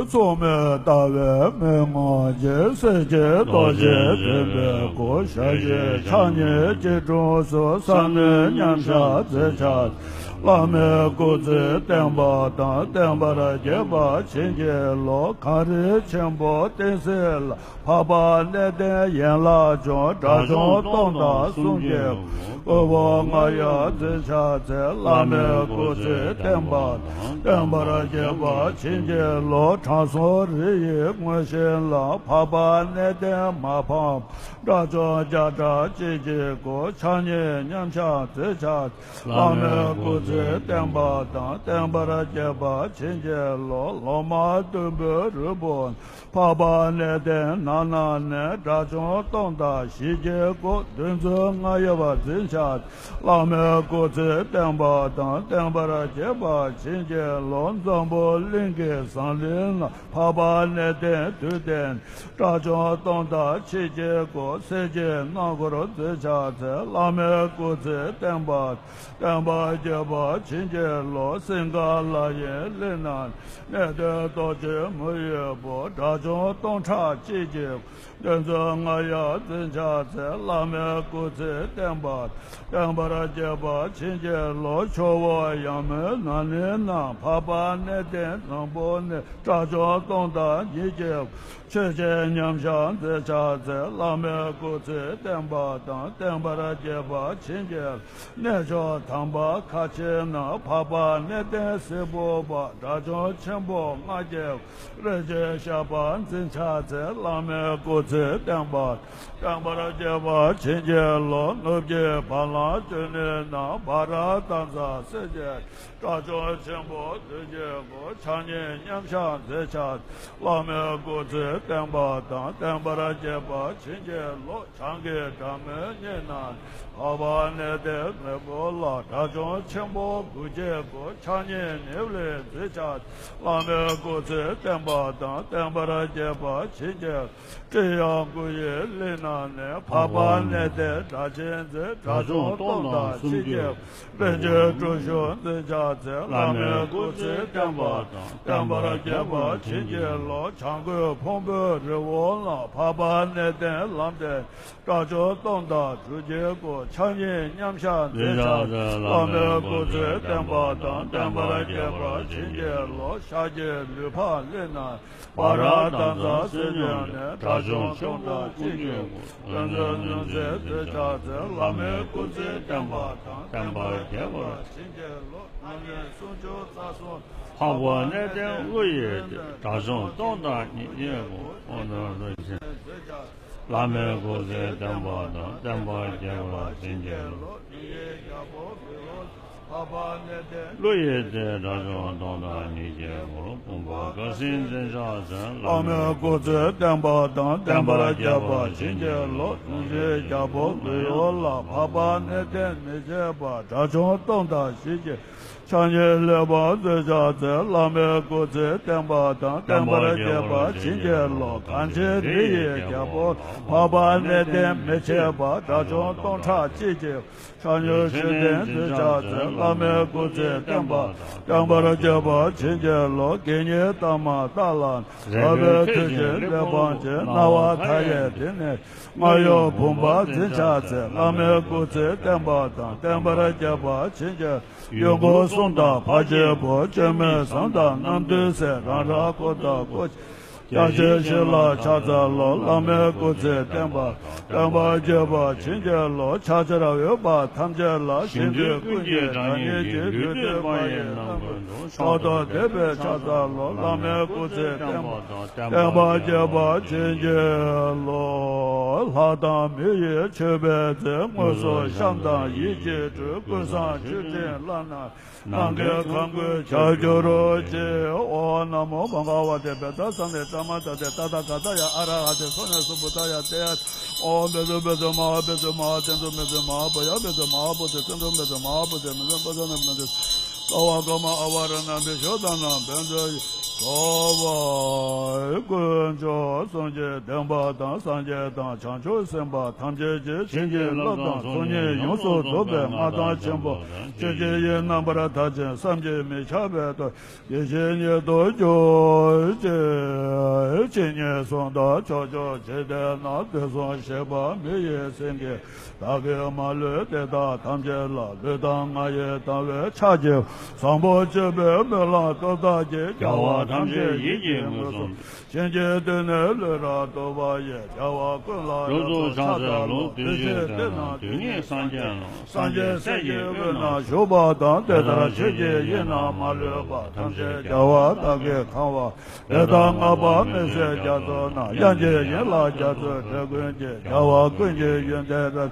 མཚུངས་མེད་ལྟ་བའི་མན་ངག་ཅན། སྲས་ཀྱི་རྡོ་རྗེ་འཛིན་པའི་སྐུ། ཞལ་བཞི་ཕྱག་གཉིས་སྐྱིལ་ཀྲུང་གསུམ། ས་གནོན་མཉམ་བཞག་མཛད་བྱ། བླ་མའི་སྐུ་ཚེ་བརྟན་པ་དང་། བརྟན་པར་བཅས་པ་བྱིན་གྱིས་རློབས། གངས་རི་ཆེན་པོ་བསྟན་སྲིད་ལ། འཕགས་པ་གནས་བརྟན་ཡན་ལག་འབྱུང་། དགྲ་བཅོམ་སྟོང་དང་གསུམ་གྱི་སྐུ། དབུལ་པོ་ལྔ་ཡི་འཛིན་ཆགས་ཚེ། བླ་མའི་སྐུ་ཚེ་བརྟན་པ་དང་། བརྟན་པར་བཅས་པ་བྱིན་གྱིས་རློབས། དྲང་སྲོང་རི་ཡི་ངོས་བཞིན་ལ། འཕགས་པ་གནས་བརྟན་མ་ཕམ། དགྲ་བཅོམ་བརྒྱ་ཕྲག་གཅིག་གི་སྐུ། ཕྱག་གཉིས་མཉམ་བཞག་མཛད་བྱ། བླ་མའི་སྐུ་ཚེ་བརྟན་པ་དང་། བརྟན་པར་བཅས་པ་བྱིན་གྱིས་རློབས། ལོ་མ་བདུན་པོའི་རིལ་བུ། འཕགས་པ་གནས་བརྟན་ནང་ན་གནས། དགྲ་བཅོམ་སྟོང་དང་བཞིའི་སྐུ། བདུད་འཛིན་ལྔ་ཡི་འཛིན་ཆགས། བླ་མའི་སྐུ་ཚེ་བརྟན་པ་དང་། བརྟན་པར་བཅས་པ་བྱིན་གྱིས་རློབས། འཛམ་བུ་གླིང་གི་ཟངས་གླིང་ན། འཕགས་པ་གནས་བརྟན་དུས་མཐའི། དགྲ་བཅོམ་སྟོང་དང་ཕྱེད་ཀྱི་སྐུ། སྲས་ཀྱི་སྣ་སྒོར་འཛིན་ཆགས་ཚེ། བླ་མའི་སྐུ་ཚེ་བརྟན་པ། བརྟན་པར་བཅས་པ་བྱིན་གྱིས་རློབས། སིངྒ་ལ་ཡི་གླིང་ན། གནས་བརྟན་རྡོ་རྗེ་མུ་ཡི་བུ། དགྲ་བཅོམ་སྟོང་ཕྲག་གཅིག་གི། བདུད་འཛིན་ལྔ་ཡི་འཛིན་ཆགས་ཚེ། བླ་མའི་སྐུ་ཚེ་བརྟན་པ། བརྟན་པར་བཅས་པ་བྱིན་གྱིས་རློབས། ཆུ་བོ་ཡང་མོའི་ན་ནིང་ན། འཕགས་པ་གནས་བརྟན་འཛམ་བུ་གླིང་། དགྲ་བཅོམ་སྟོང་དང་ཉིད་ཀྱི། ཆོས་ཀྱི་མཉམ་བཞག་མཛད་བྱ་ཚེ། བླ་མའི་སྐུ་ཚེ་བརྟན་པ་དང་། བརྟན་པར་བཅས་པ་བྱིན་གྱིས། གནས་མཆོག་དམ་པ་ཁ་ཆེ་ན། འཕགས་པ་གནས་བརྟན་སྲིན་པོ་པ། དགྲ་བཅོམ་ཆེན་པོ་ལྔ་བརྒྱའི། རིན་ཆེན་ཞགས་པ་འཛིན་ཆགས་ཚེ། བླ་མའི་སྐུ་ཚེ་བརྟན་པ། བརྟན་པར་བཅས་པ་བྱིན་གྱིས་རློབས། ནུབ་ཀྱི་བ་ལང་སྤྱོད་ནི་ན། བྷ་ར་དྷ་ཛ་སེར་སྐྱའི། དགྲ་བཅོམ་ཆེན་པོ་བདུད་ཀྱི་སྐུ། ཕྱག་གཉིས་མཉམ་བཞག་མཛད་བྱ། བླ་མའི་སྐུ་ཚེ་བརྟན་པ་དང་། བརྟན་པར་བཅས་པ་བྱིན་གྱིས་རློབས། བྱང་གི་སྒྲ་མི་སྙན་ན། འཕགས་པ་གནས་བརྟན་མེ་ཕུང་ལ། དགྲ་བཅོམ་ཆེན་པོ་དགུ་བརྒྱའི་སྐུ། ཕྱག་གཉིས་ནེའུ་ལེའི་མཛད་བྱ། བླ་མའི་སྐུ་ཚེ་བརྟན་པ་དང་། བརྟན་པར་བཅས་པ་བྱིན་གྱིས། སྤྲིན་དབྱུང་སྐུ་ཡི་གླིང་ན་གནས། འཕགས་པ་གནས་བརྟན་སྒྲ་གཅན་འཛིན། དགྲ་བཅོམ་སྟོང་དང་གཅིག་བརྒྱའི། རིན་ཆེན་དྲུང་ཞུགས་འཛིན་ཆགས་ཚེ། བླ་མའི་སྐུ་ཚེ་བརྟན་པ་དང་། བརྟན་པར་བཅས་པ་བྱིན་གྱིས་རློབས། བྱང་སྒོའི་ཕུང་པོའི་རི་བོ་ལ། འཕགས་པ་གནས་བརྟན་ལམ་བརྟན། དགྲ་བཅོམ་སྟོང་དང་དྲུག་བརྒྱའི་སྐུ། ཕྱག་གཉིས་མཉམ་བཞག་མཛད་བྱ། བླ་མའི་སྐུ་ཚེ་བརྟན་པ་དང་། བརྟན་པར་བཅས་པ་བྱིན་གྱིས་རློབས། ཤར་གྱི་ལུས་འཕགས་གླིང་ན། བྷ་ར་དྷ་ཛ་སེར་སྐྱའི་གནས། དགྲ་བཅོམ་སྟོང་དང་གཅིག་གི་སྐུ། བདུད་འཛིན་ཉི་ཚེ་མཛད་བྱ་ཚེ། བླ་མའི་སྐུ་ཚེ་བརྟན་པ་དང་། བརྟན་པར་བཅས་པ་བྱིན་གྱིས་རློབས། ཨ་ནི་སུམ་ཅུ་རྩ་གསུམ། འཕགས་པ་གནས་བརྟན་ཀླུ་ཡི་སྡེ། དགྲ་བཅོམ་སྟོང་དང་ཉིད་ཀྱི་སྐུ། ཨོ་ན་རོ་ཅན། བླ་མའི་སྐུ་ཚེ་བརྟན་པ་དང་། བརྟན་པར་བཅས་པ་བྱིན་གྱིས་རློབས། ཀླུ་ཡི་སྡེ་དགྲ་བཅོམ་སྟོང་དང་ཉིད་ཀྱི་སྐུ། ཕུང་པོ་འགག་ཟིན་འཛིན་ཆགས་ཚེ། བླ་མའི་སྐུ་ཚེ་བརྟན་པ་དང་། བརྟན་པར་བཅས་པ་བྱིན་གྱིས་རློབས། དྲུང་ཆེ་རྒྱལ་པོ་མི་གཡོ་ལ། འཕགས་པ་གནས་བརྟན་མི་ཕྱེད་པ། དགྲ་བཅོམ་སྟོང་དང་བཞི་བརྒྱའི། ཕྱག་གཉིས་ལེགས་པར་མཛོད་ཕྱག་འཚལ། བླ་མའི་སྐུ་ཚེ་བརྟན་པ་དང་། བརྟན་པར་གྱུར་པ་བྱིན་གྱིས་རློབས། གངས་ཅན་རི་ཡི་རྒྱལ་པོ་ལ། འཕགས་པ་གནས་བརྟན་མི་ཕྱེད་པ། དགྲ་བཅོམ་སྟོང་ཕྲག་གཅིག་གྱུར། ཕྱག་གཉིས་མཆོད་རྟེན་མཛོད་ཕྱག་འཚལ། བླ་མའི་སྐུ་ཚེ་བརྟན་པ་དང་། བརྟན་པར་གྱུར་པ་བྱིན་གྱིས་རློབས། དགེ་བསྙེན་དམ་པ་ལྟ་ལ་ནི། རབ་བརྟན་མཐུ་ཆེན་གླེགས་བམ་ཅན། སྣང་བ་མཐའ་ཡས་དེ་ནས། སྔར་ཡོད་བུམ་པ་འཛིན་ཕྱག་འཚལ། བླ་མའི་སྐུ་ཚེ་བརྟན་པ་དང་། བརྟན་པར་གྱུར་པ་བྱིན་གྱིས། ཡུམ་སྐུ་གསུང་དང་བར་ཆད་བུད། བཅོས་མའི་ཟངས་དང་རྣམ་ཐོས་སྲས། རང་རང་སྐུ་དང་སྐུ་རྒྱན་ཆེན་བཞི་ལ་ཕྱག་འཚལ་ལོ། བླ་མའི་སྐུ་ཚེ་བརྟན་པ་དང་། བརྟན་པར་གྱུར་པ་བྱིན་གྱིས་རློབས། ཕྱག་འཚལ་འོས་པ་ཐམས་ཅད་ལ། ཞིང་དུས་ཀུན་གྱི་རང་ཉིད་ཀྱི། ལུས་བཏུད་པ་ཡི་རྣམ་ཀུན་ཏུ། མཆོག་ཏུ་བདེ་བའི་ཕྱག་འཚལ་ལོ། བླ་མའི་སྐུ་ཚེ་བརྟན་པ་དང་། བརྟན་པར་གྱུར་པ་བྱིན་གྱིས་རློབས། ལྷ་དང་མི་ཡི་མཆོད་པའི་རྫས། དངོས་སུ་བཤམས་དང་ཡིད་ཀྱིས་སྤྲུལ། ཀུན་བཟང་མཆོད་སྤྲིན་བླ་ན་མེད། ནམ་མཁའི་ཁམས་ཀུན་ཁྱབ་གྱུར་ཅིག། ཨོཾ་ན་མོ་མ་འགགས་པ་ཏེ། བཛྲ་ས་ནི་པྲ་མ་ཏ་ཏེ། ཏ་ཐཱ་ག་ཏ་ཡ་ཨ་ར་ཧ་ཏེ། སོ་ནེ་སུ་བུདྡྷ་ཡ་ཏེ། ཨོཾ་བཛྲ་བཛྲ་མ་ཧཱ་བཛྲ་མ་ཧཱ་བཙན་འཛུལ་མི་འཛུལ་མ་ཧཱ་བྷོ་ཡ་བཛྲ་མ་ཧཱ་བྷོ་ཏེ། བཙན་འཛུལ་མི་འཛུལ་མ་ཧཱ་བྷོ་ཏེ། མི་འཛུལ་བྷོ་ཛ་ན་མི་འཛུལ། ཀ་བ་ཀ་མ་ཨ་བ་ར་ཎ་བི་ཤྭ་ཏ་ན་བཛྲ་ཡེ། ཀ་བ་དཀོན་མཆོག་གསུམ་གྱི་བདེན་པ་དང་། སངས་རྒྱས་དང་བྱང་ཆུབ་སེམས་དཔའ་ཐམས་ཅད་ཀྱི་བྱིན་གྱིས་བརླབས་དང་ཚོགས་གཉིས་ཡོངས་སུ་རྫོགས་པའི་མངའ་ཐང་ཆེན་པོ་ཆོས་ཀྱི་དབྱིངས་རྣམ་པར་དག་ཅིང་བསམ་གྱིས་མི་ཁྱབ་པའི་སྟོབས། ཡེ་ཤེས་ཉིད་དུ་གྱུར་ཅིག། ཇི་སྙེད་སུ་དག་ཕྱོགས་བཅུའི་འཇིག་རྟེན་ན། དུས་གསུམ་གཤེགས་པ་མི་ཡི་སེང་གེ་དག་གིས་མ་ལུས་དེ་དག་ཐམས་ཅད་ལ། ལུས་དང་ངག་ཡིད་དང་བས་ཕྱག་བགྱིའོ། བཟང་པོ་སྤྱོད་པའི་སྨོན་ལམ་སྟོབས་དག་གིས། རྒྱལ་བ་ཐམས་ཅད་ཡིད་ཀྱིས་མངོན་སུམ་དུ། བྱིན་གྱིས་བརླབས་ནས་ལུས་རབ་ཐོབ་པ་ཡི། རྒྱལ་བ་ཀུན་ལ་རབ་ཏུ་ཕྱག་འཚལ་ལོ། འདུ་ཤེས་གཏད་ན་དུས་ངན་སངས་རྒྱས་ལ། སངས་རྒྱས་སྲས་ཀྱི་དབུས་ན་བཞུགས་པ་དང་། དེ་ལྟར་ཆོས་ཀྱི་དབྱིངས་རྣམས་མ་ལུས་པ། ཐམས་ཅད་རྒྱལ་བ་དག་གིས་གང་བ། དེ་དག་བསྔགས་པ་མི་ཟད་རྒྱ་མཚོ་རྣམས། དབྱངས་ཀྱིས་ཡིད་ལ་རྒྱ་མཚོའི་སྒྲ་ཀུན་གྱིས། རྒྱལ་བ་ཀུན་གྱི་ཡོན་ཏན་རབ།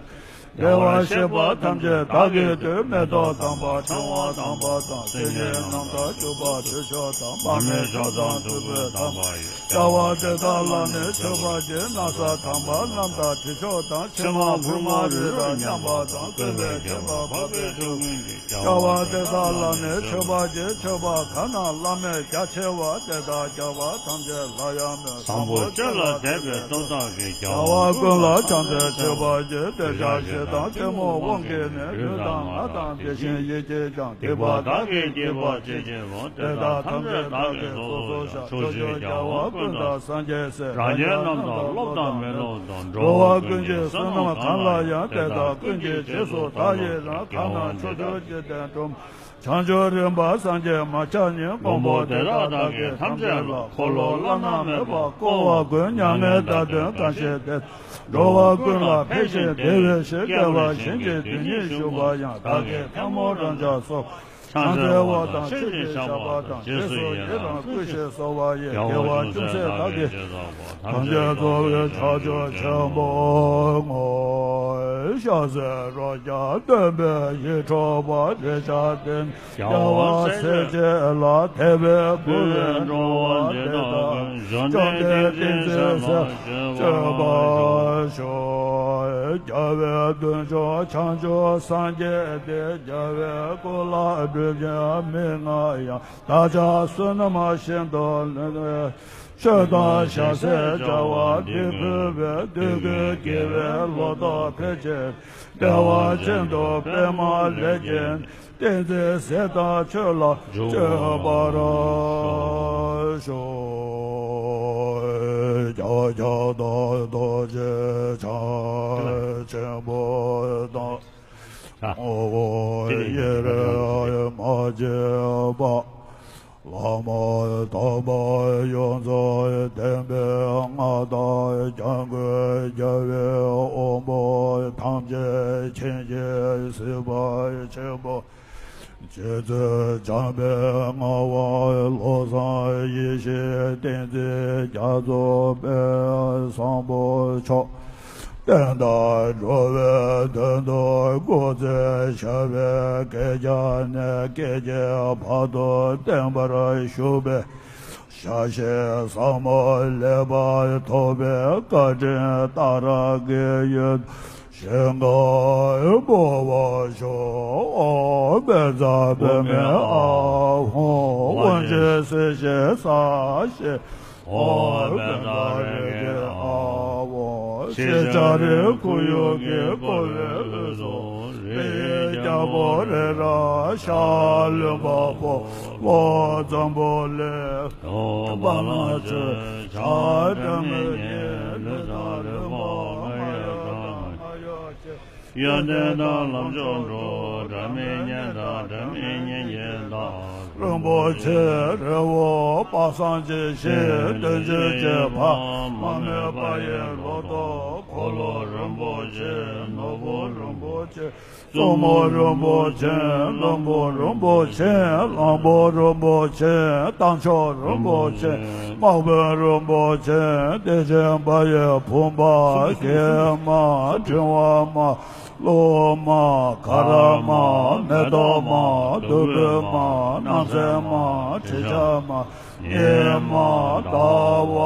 བདེ་བར་གཤེགས་པ་ཐམས་ཅད་བདག་གིས་བཏུད། མེ་ཏོག་དམ་པ་ཕྲེང་བ་དམ་པ་དང་། སིལ་སྙན་རྣམ་དག་བྱུག་པ་དུས་མཆོག་དང་། མར་མེ་མཆོག་དང་བདུག་སྤོས་དམ་པ་ཡིས། རྒྱལ་བ་དེ་དག་ལ་ནི་མཆོད་པར་བགྱི། ན་བཟའ་དམ་པ་རྣམས་དང་དྲི་མཆོག་དང་། ཕྱེ་མ་ཕུར་མ་རི་རབ་མཉམ་པ་དང་། བཀོད་པའི་བརྒྱན་པ་འཕགས་པའི་ཆོས་ཀུན་གྱི། རྒྱལ་བ་དེ་དག་ལ་ནི་མཆོད་པར་བགྱི། མཆོད་པ་གང་རྣམས་བླ་མེད་རྒྱ་ཆེ་བ། དེ་དག་རྒྱལ་བ་ཐམས་ཅད་ལ་ཡང་མོས། བཟང་པོ་སྤྱོད་ལ་དད་པའི་སྟོབས་དག་གིས། རྒྱལ་བ་ཀུན་ལ་ཕྱག་འཚལ་མཆོད་པར་བགྱི། དེ་ཕྱིར་ཞེ་སྡང་གཏི་མུག་དབང་གིས་ནི། ལུས་དང་ངག་དང་དེ་བཞིན་ཡིད་ཀྱིས་ཀྱང་། སྡིག་པ་དག་གིས་བགྱིས་པ་ཅི་མཆིས་པ། དེ་དག་ཐམས་ཅད་བདག་གིས་ཚོགས་གསོག་བྱ། ཕྱོགས་བཅུའི་རྒྱལ་བ་ཀུན་དང་སངས་རྒྱས་སྲས། རང་རྒྱལ་རྣམས་དང་སློབ་དང་མི་སློབ་དང་། འགྲོ་བ་ཀུན་གྱི་བསོད་ནམས་གང་ལ་ཡང་། དེ་དག་ཀུན་གྱི་རྗེས་སུ་བདག་ཡི་རང་། གང་རྣམས་ཕྱོགས་བཅུའི་འཇིག་རྟེན་གྲོང་བྱང་ཆུབ་རིམ་པ་སངས་རྒྱས་མ་ཆགས་ཉིད། མགོན་པོ་དེ་དག་བདག་གིས་ཐམས་ཅད་ལ། འཁོར་ལོ་བླ་ན་མེད་པ་བསྐོར་བ་ཀུན། མྱ་ངན་འདའ་སྟོན་གང་ཞིག་དེ། འགྲོ་བ་ཀུན་ལ་ཕན་ཞིང་བདེ་བའི་ཕྱིར། བསྐལ་པ་གཞན་གྱི་དུས་ཉིད་བཞུགས་པ་ཡང་། བདག་གིས་ཐལ་མོ་སྦྲང་ཆར་སོགས། ཕྱག་འཚལ་བ་དང་ཆོས་ཀྱི་ཞགས་པ་དང་། རྗེས་སུ་ཡི་རང་བསྐུལ་ཞིང་གསོལ་བ་ཡི། རྒྱལ་བ་ཅུང་ཟད་བདག་གིས་ཐམས་ཅད་རྫོགས་པའི་ཕྱག་མཆོག་ཆེན་པོ་བསྔོ། ཤ་ཟའི་རོ་བརྒྱ་སྟོན་པའི་ཡིད་འཕྲོག་པ། རེག་བྱ་སྟེ་རྒྱལ་བ་སྲས་བཅས་ལ། དད་པས་བསྐུལ་བས་འགྲོ་བ་འདི་དག་ཀུན། བཅོམ་ལྡན་ཏིང་འཛིན་སྲས་ལ་སྤྱོད་པར་ཤོག། རྒྱལ་བའི་གདུལ་བྱ་བྱང་ཆུབ་སངས་རྒྱས་ཏེ། རྒྱལ་བའི་སྐུ་ལ་སྒྲུབ་ཀྱི་མི་མངའ་ཡང་། བདག་ཅག་བསོད་ནམས་ཤིན་ཏུ་ལེགས། ཆོས་དང་ཞྭ་སེར་སྦྱར་བ་འདི་ཕུལ་བས། འདོད་དགུའི་དགེ་བའི་ལོ་ཏོག་འཕེལ་ཕྱིར། བདེ་བ་ཅན་དུ་སྤེལ་མ་ལེགས་བྱིན་ཏིང་འཛིན་ཟས་དང་ཆོས་ལ་སྤྱོད་པར་ཤོག། རྒྱལ་བ་ཁྱབ་བདག་རྡོ་རྗེ་འཆང་ཆེན་པོ་དང་། ཨོ་ཡེ་རེ་མ་བརྗེད་པ། བླ་མ་དམ་པ་ཡོངས་རྫོགས་བསྟན་པའི་མངའ་བདག། སྐྱབས་མགོན་རྒྱལ་བའི་དབང་པོ་ཐམས་ཅད་མཁྱེན་ཅིང་གཟིགས་པ་ཆེན་པོ། རྗེ་བཙུན་འཇམ་དཔལ་ངག་དབང་བློ་བཟང་ཡེ་ཤེས་བསྟན་འཛིན་རྒྱ་མཚོ་དཔལ་བཟང་པོ་མཆོག། བསྟན་དང་འགྲོ་བའི་དོན་དུ་སྐུ་ཚེ་ཞབས་པད་བསྐལ་བརྒྱ་ནས་བསྐལ་བརྒྱའི་བར་དུ་བརྟན་པར་བཞུགས་པའི། ཞལ་བཞེས་ཟབ་མོ་ལེགས་པར་ཐོབ་པའི་བཀའ་དྲིན་གཏད་རག་གི་ཡོད། ཞིང་ཁམས་འབུལ་བར་ཤོག། ཨོ་བཛྲ་པདྨེ་ཨཱཿཧཱུྃ། དབང་བྱེད་སྲིད་ཞིའི་ས་གཞི། ཨོ་བཛྲ་རེ་ཏི་ཨཱཿཧཱུྃ། ཤེས་བྱ་རིག་ཁུ་ཡུག་གི་བསྐོར་བའི་དབུས་སུ། རིའི་རྒྱལ་པོ་རི་རབ་ཤར་ལུས་འཕགས་པོ། ལྷོ་འཛམ་བུ་གླིང་། ནུབ་བ་ལང་སྤྱོད། བྱ་སྒྲ་མི་སྙན། ལུས་དང་ལུས་འཕགས་མ་ཡི་ཁམས། ཡོན་ཏན་དང་ལམ་མཆོག་འགྲོ། སྒྲ་མི་སྙན་དང་སྒྲ་མི་སྙན་གྱི་བདག་རིན་པོ་ཆེ་རི་བོ་དཔག་བསམ་གྱི་ཞིང་བདུན་ཅུ་གྱ་དགུ། མ་རྨོས་པ་ཡི་ལོ་ཏོག་འཁོར་ལོ་རིན་པོ་ཆེ། ནོར་བུ་རིན་པོ་ཆེ། གཙོ་མོ་རིན་པོ་ཆེ། བློན་པོ་རིན་པོ་ཆེ། གླང་པོ་རིན་པོ་ཆེ། རྟ་མཆོག་རིན་པོ་ཆེ། དམག་དཔོན་རིན་པོ་ཆེ། བདེ་ཆེན་པ་ཡི་བུམ་པ། གེགས་མ། འབྲིང་བ་མ། གློག་མ། ག་ར་མ། མེ་ཏོག་མ། བདུག་སྤོས་མ། སྣང་གསལ་མ། དྲི་ཆབ་མ། ཉི་མ། ཟླ་བ་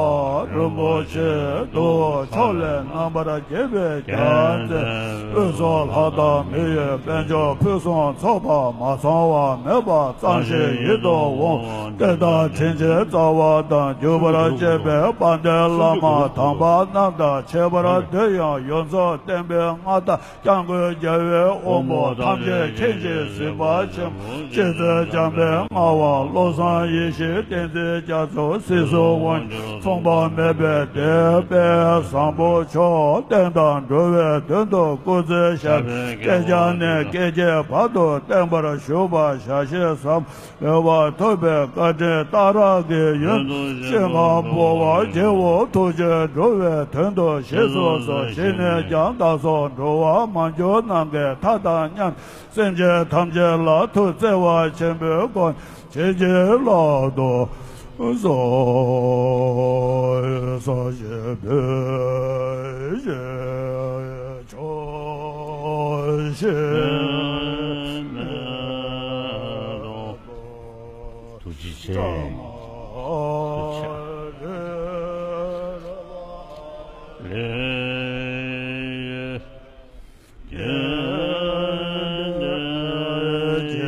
རིན་པོ་ཆེ་དུ། ཕྱོགས་ལས་རྣམ་པར་རྒྱལ་བའི་རྒྱལ་མཚན། དབུས་སུ་ལྷ་དང་མི་ཡི་དཔལ་འབྱོར་ཕུན་སུམ་ཚོགས་པ། མ་ཚང་བ་མེད་པ་ཙམ་ཞིག་ཡིད་དུ་འོང་། གཏེར་བདག་དྲིན་ཅན་རྩ་བ་དང་། གྱུར་པར་བཅས་པའི་དཔལ་ལྡན་བླ་མ་དམ་པ་རྣམས་དང་། ཁྱད་པར་དུ་ཡང་ཡོངས་རྫོགས་བསྟན་པའི་མངའ་བདག་སྐྱབས་མགོན་རྒྱལ་བའི་དབང་པོ་ཐམས་ཅད་མཁྱེན་ཅིང་གཟིགས་པ་ཆེན་པོ། རྗེ་བཙུན་འཇམ་དཔལ་དངོས། བློ་བཟང་ཡེ་ཤེས། བསྟན་འཛིན་རྒྱ་མཚོ། སྲིད་གསུམ་དབང་ཕྱུག་མཚུངས་པ་མེད་པའི་དེད་དཔོན་བཟང་པོ་མཆོག་བསྟན་དང་འགྲོ་བའི་དོན་དུ་སྐུ་ཚེ་ཞབས་པད་བསྐལ་བརྒྱ་ནས་བསྐལ་བརྒྱའི་བར་དུ་བརྟན་པར་བཞུགས་པར་ཞལ་བཞེས་སམ། འོས་པ་ཐོབ་པའི་བཀའ་དྲིན་རྟག་རང་གི་ཡོན་དུ། ཤིང་ཁམས་འབུལ་བར་བགྱིའོ། ཐུགས་རྗེས་འགྲོ་བའི་དོན་དུ་གཤེགས་སུ་གསོལ། གཤེགས་ནས་ཀྱང་བདག་སོགས་འགྲོ་བ་མ་གྱུར་ནམ་མཁའི་མཐའ་དང་མཉམ། སེམས་ཅན་ཐམས་ཅད་ལ་ཐུགས་བརྩེ་བ་ཆེན་པོའི་སྒོ་ནས། བྱིན་གྱིས་བརླབ་ཏུ་གསོལ། ས་གཞི་སྤོས་ཀྱི་ཕྱོགས་བཞི་མེ་ཏོག་ཐུགས་རྗེ་ཆེ། ཐུགས་རྗེ་ཆེ།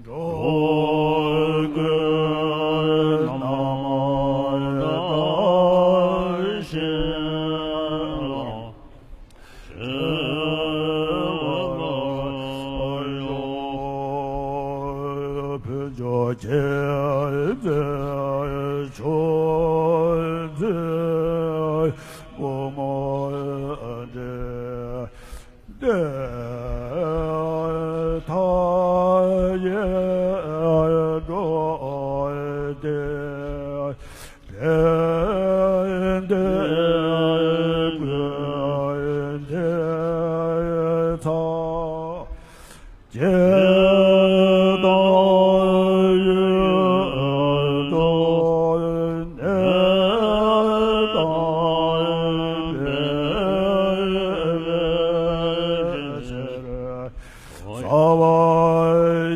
འགྲོ་ཀུན་རྣམ་དག་ཞིང་ལ་ཞེས་པ་ལ་ཡང་ཕུན་ཚོགས་རྒྱལ་མཚན་མཆོག་མཛད་སྒོ་མོ་འདྲེན། དེ་མཐའ་ཡས་འགྲོ་དེ་ཕན་བདེ་ཀུན་དེ་ཚང་། ཇི་ལྟར་ཡོད་དོ་ནས་དང་འབྲེལ་བའི་ཕྱིར། རྩ་བ་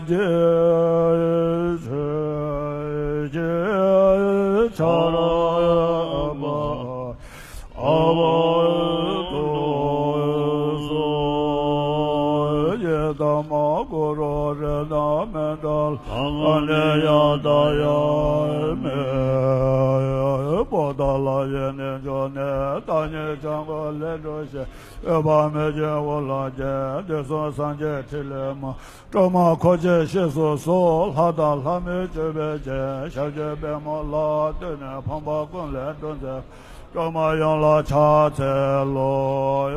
རྒྱས་ཚུལ་གྱི་ཆར་པ། ཨ་བ་ཏུ་སུ་ཡི་དམ་གུ་རུ་རཏྣ་མནྟ་ལ་ཨ་ནི་ཡ་ཏ་ཡ་མི། པོ་ཏ་ལ་ཡི་ནི་འཇོ་ནི་ཏ་ཉི་ཅང་གོ་ལེ་འགྲོ་ཤེས། འོད་དཔག་མེད་ཀྱི་འོད་ལ་བརྒྱན། དུས་གསུམ་སངས་རྒྱས་ཕྲིན་ལས་མ། སྒྲོལ་མ་འཁོར་བཅས་གཤེགས་སུ་གསོལ། ལྷ་དང་ལྷ་མིན་སྤྱོད་པའི་སྤྱན། ཞབས་ཀྱི་པདྨོ་ལ་བཏུད་ནས། ཕམ་པ་ཀུན་ལས་སྒྲོལ་མཛད། སྒྲོལ་མ་ཡུམ་ལ་ཕྱག་འཚལ་ལོ།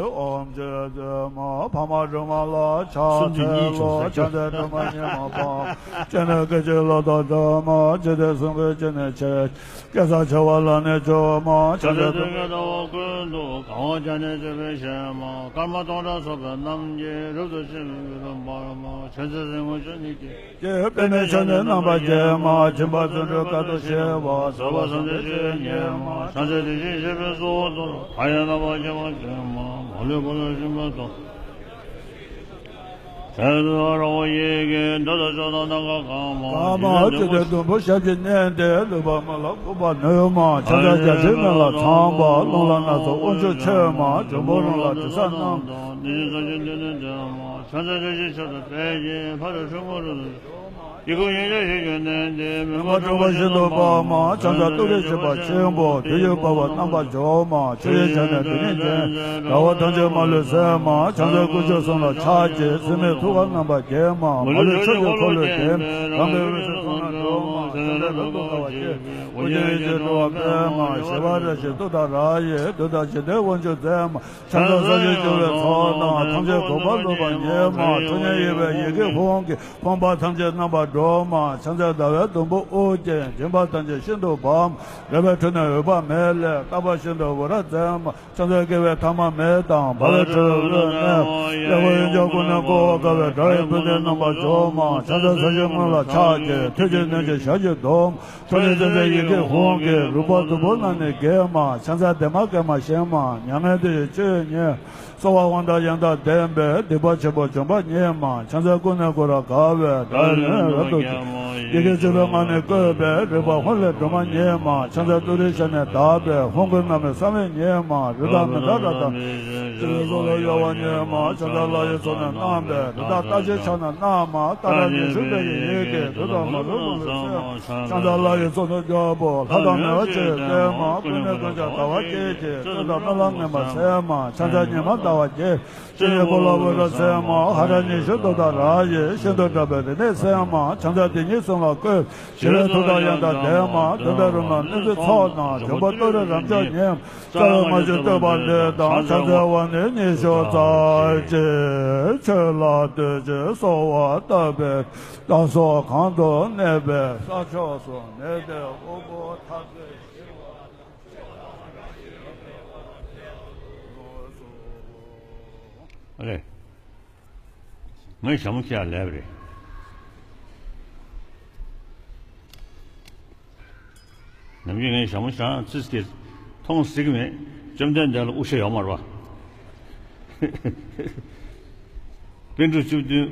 ཨོཾ་ཆོས་སྐྱོང་མ་འཕགས་མ་སྒྲོལ་མ་ལ་ཕྱག་འཚལ་ལོ། བྱང་ཆུབ་སྒྲོལ་མ་ཉིད་མ་འཕགས་མ། སྤྱན་ནི་སྐད་ཅིག་ལ་དྭགས་སྒྲོལ་མ། འཇིག་རྟེན་གསུམ་མགོན་སྤྱན་ནི་ཕྱེད། སྐལ་བཟང་བྱེ་བ་ལ་ནི་སྒྲོལ་མ། བྱང་ཆུབ་སྟོང་གི་ཟླ་བ་ཀུན་ཏུ། གང་བ་བརྒྱ་ནི་བརྗོད་པའི་གཞས་མ། སྐར་མ་སྟོང་ཕྲག་ཚོགས་པའི་རྣམ་རྒྱལ། རབ་ཏུ་ཕྱིན་པའི་མི་ལུས་འབར་མ། བྱང་ཆུབ་སེམས་དཔའི་མཆོག་ནི་སྐད་ཅིག། པདྨས་ཁྱབ་ནས་རྣམ་པར་རྒྱལ་མ། སྦྱིན་པ་བརྩོན་འགྲུས་དཀའ་ཐུབ་ཞི་བ། བཟོད་པ་བསམ་གཏན་ཆོས་ཉིད་མ། བྱང་ཆུབ་ཏིང་ངེ་འཛིན་ཞི་བའི་གཙོ་བོ་དོན། མཐའ་ཡས་རྣམ་པར་རྒྱལ་བ་སྒྲོལ་མ། མ་ལུས་འཁོར་ལོས་སྒྱུར་བའི་དོན། ཞབས་ཏོག་ར་བ་ཡི་གེ། འདོད་དང་ཕྱོགས་དང་ནམ་མཁའ་གང་མ། གང་མ་ཇི་ལྟར་ཟླུམ་པོ་ཞབས་ཀྱིས་མནན་ཏེ། ལུས་པ་མེ་ལ་བཀོད་པ་ནུས་མ། ཕྱག་རྒྱ་བརྒྱ་བྱིན་མེ་ལ་ཚངས་པ། རླུང་ལྷ་སྣ་ཚོགས་དབང་ཕྱུག་མཆོད་མ། འབྱུང་པོ་རང་ལ་དྲི་ཟ་རྣམས་དང་། ནད་གཞི་རྩ་ཆེན་སྡུག་བསྔལ་འདས་མ། བྱང་ཆུབ་བདེ་གཤེགས་མཆོག་ཏུ་ཕེབས་ཤིང་། ལྷ་དང་ཕྲུ་གུ་རབ་ཏུ། ཡི་གེ་ཡོན་ཏན་བཞི་བརྒྱ་བསྣན་ཏེ། མི་མ་དྲོས་པ་ཤིན་ཏུ་སྤངས་མ། ཕྱག་འཚལ་ཏུ་རེ་བྱེད་པ་ཆེན་པོ། དུས་ཡུན་འཕགས་པ་རྣམ་པར་སྦྱོར་མ། ཆུ་ཡི་ཆ་ནས་དུས་ཡུན་ཅན། དགྲ་བོ་ཐམས་ཅད་མ་ལུས་གསོད་མ། བྱང་སེམས་དཀོན་མཆོག་གསུམ་ལ་ཕྱག་བགྱི། སྲིད་མེད་ཐུགས་ཀར་རྣམ་པར་བརྒྱན་མ། མ་ལུས་ཕྱོགས་ཀྱི་འཁོར་ལོས་བརྒྱན། རང་གི་འོད་ཟེར་གསུང་ལ་སྒྲོལ་མ། བྱང་སེམས་རབ་ཏུ་དགའ་བར་བགྱིད་པའི། དབུ་རྒྱན་ཡེ་ཤེས་སྤྲོ་བ་སྤེལ་མ། ཞི་བ་ར་བཞིན་ཏུ་ཏཱ་ར་ཡིས། བདུད་དང་འཇིག་རྟེན་དབང་ཕྱུག་མཛད་མ། བྱང་ཆུབ་ས་གཞི་སྐྱོང་བའི་ཚོགས་རྣམས། ཐམས་ཅད་གོ་འཕང་བླངས་པ་ཉིད་མ། ཁྲོ་གཉེར་གཡེང་བའི་ཡི་གེ་ཧཱུྃ་གིས། ཕོངས་པ་ཐམས་ཅད་རྣམ་པར་སྒྲོལ་མ། ཕྱག་འཚལ་ཟླ་བའི་དུམ་བུ་དབུ་རྒྱན། སྦྱིན་པ་ཐམས་ཅད་ཤིན་ཏུ་འབར་མ། རལ་པའི་ཁྲོད་ནས་འོད་དཔག་མེད་ལས། རྟག་པ་བཞིན་དུ་འོད་རབ་མཛད་མ། ཕྱག་འཚལ་དགེ་བའི་ཐ་མ་མེ་དང་། འབར་བའི་ཁྲོད་དུ་གནས་མ། ཀླད་ཀོར་གཡུ་བྱུར་ཀུན་ནས་བསྐོར་བ། དགའ་བའི་སྒྲ་ཡིས་བུ་འདི་རྣམ་པར་འཇོམས་མ། ཕྱག་འཚལ་ས་གཞིའི་ངོས་ལ་ཕྱག་བགྱི། ཐུགས་རྗེའི་གནོད་སྦྱིན་ཞལ་གྱིས་བཟློག་མ། ཁྲོ་གཉེར་སེམས་ཅན་ཡི་གེ་ཧཱུྃ་གིས། རུས་པ་དུམ་བུར་རྣམས་ནི་འགེམས་མ། ཕྱག་འཚལ་བདེ་མ་དགེ་མ་ཞི་མ། མྱ་ངན་འདས་ཞི་ཆོས་ཉིད། གསོལ་བ་དབང་དང་ཡང་དག་ལྡན་པས། སྡིག་པ་ཆེན་པོ་འཇོམས་པ་ཉིད་མ། ཕྱག་འཚལ་ཀུན་ནས་བསྐོར་རབ་དགའ་བའི། བདག་ལ་རབ་ཏུ་བརྒྱན་མ། ཡི་གེ་བཅུ་པའི་ངག་ནི་བཀོད་པས། རིག་པ་ཧཱུྃ་ལས་སྒྲོལ་མ་ཉིད་མ། ཕྱག་འཚལ་ཏུ་རེའི་ཞབས་ནི་བརྡབས་པས། ཧཱུྃ་གི་རྣམ་སྨིན་བསམ་ཡས་ཉིད་མ། རི་དྭགས་མི་འདའ་རཀྟ་ནག་པོ་ཞི་བའི་གསུང་ལ་གཡོ་བ་ཉིད་མ། ཕྱག་འཚལ་ལྷ་ཡི་ཚོགས་ནི་རྣམ་པས། རི་དྭགས་རྟགས་ཅན་ཕྱག་ན་བསྣམས་མ། ཏཱ་ར་ཉི་ཤུ་པའི་ཡི་གེས། བདུད་དང་མ་ལུས་ཀུན་ལ་གསོད་མ། ཕྱག་འཚལ་ལྷ་ཡི་ཚོགས་རྣམས་རྒྱལ་པོ། ལྷ་དང་མི་འོག་ཆོས་སྟོན་མ། ཀུན་ནས་ཀུན་ཀྱང་ཟླ་བ་གཅིག་གིས། བཙོན་དང་རྨི་ལམ་ངན་པ་སེལ་མ། ཕྱག་འཚལ་ཉི་མ་ཟླ་བ་གཅིག་གིས། ཡི་གེ་ཧཱུྃ་ལ་འོད་རབ་མཛད་མ། ཧ་ར་ཉི་ཤུ་རྡོ་ཏ་ར་ཡིས། ཤིན་ཏུ་དྲག་པོའི་རིམས་ནད་སེལ་མ། ཕྱག་འཚལ་དེ་ཉིད་གསུམ་ལ་བཀོད། ཞི་བའི་མཐུ་དང་ཡང་དག་ལྡན་མ། གདོན་དང་རུང་ནག་གནོད་འཚེའི་ཚོགས་རྣམས། འཇོམས་པ་ཏུ་རེ་རབ་མཆོག་ཉིད་མ། རྩ་བའི་སྨྲ་བརྗོད་བསྟོད་པ་འདི་དང་། ཕྱག་འཚལ་བ་ནི་ཉི་ཤུ་རྩ་གཅིག་ཆོས་ལ་འདུད་ཅིང་གསོལ་བ་བཏབ་པའི། བདག་སོགས་གང་དུ་གནས་པའི་ས་ཕྱོགས་སུ། གནས་བརྟན་དབུལ་པོ་ཐར་པའི་ཞི་བ། ཨ་ལེ། ངས་ཞྭ་མོ་ཁྱེར་ཡར་ལབ་པ་རེད། ནམ་རྒྱུན་ངས་ཞྭ་མོ་ཞྭ་ཙིས་ཀྱི་མཐོང་སྲིད་ཀྱི་མེད། བཅོམ་ལྡན་འདས་ལ་དབུ་ཞྭ་ཡོད་མ་རེད་པ། པཎ་གྲུབ་བཅུ་བདུན།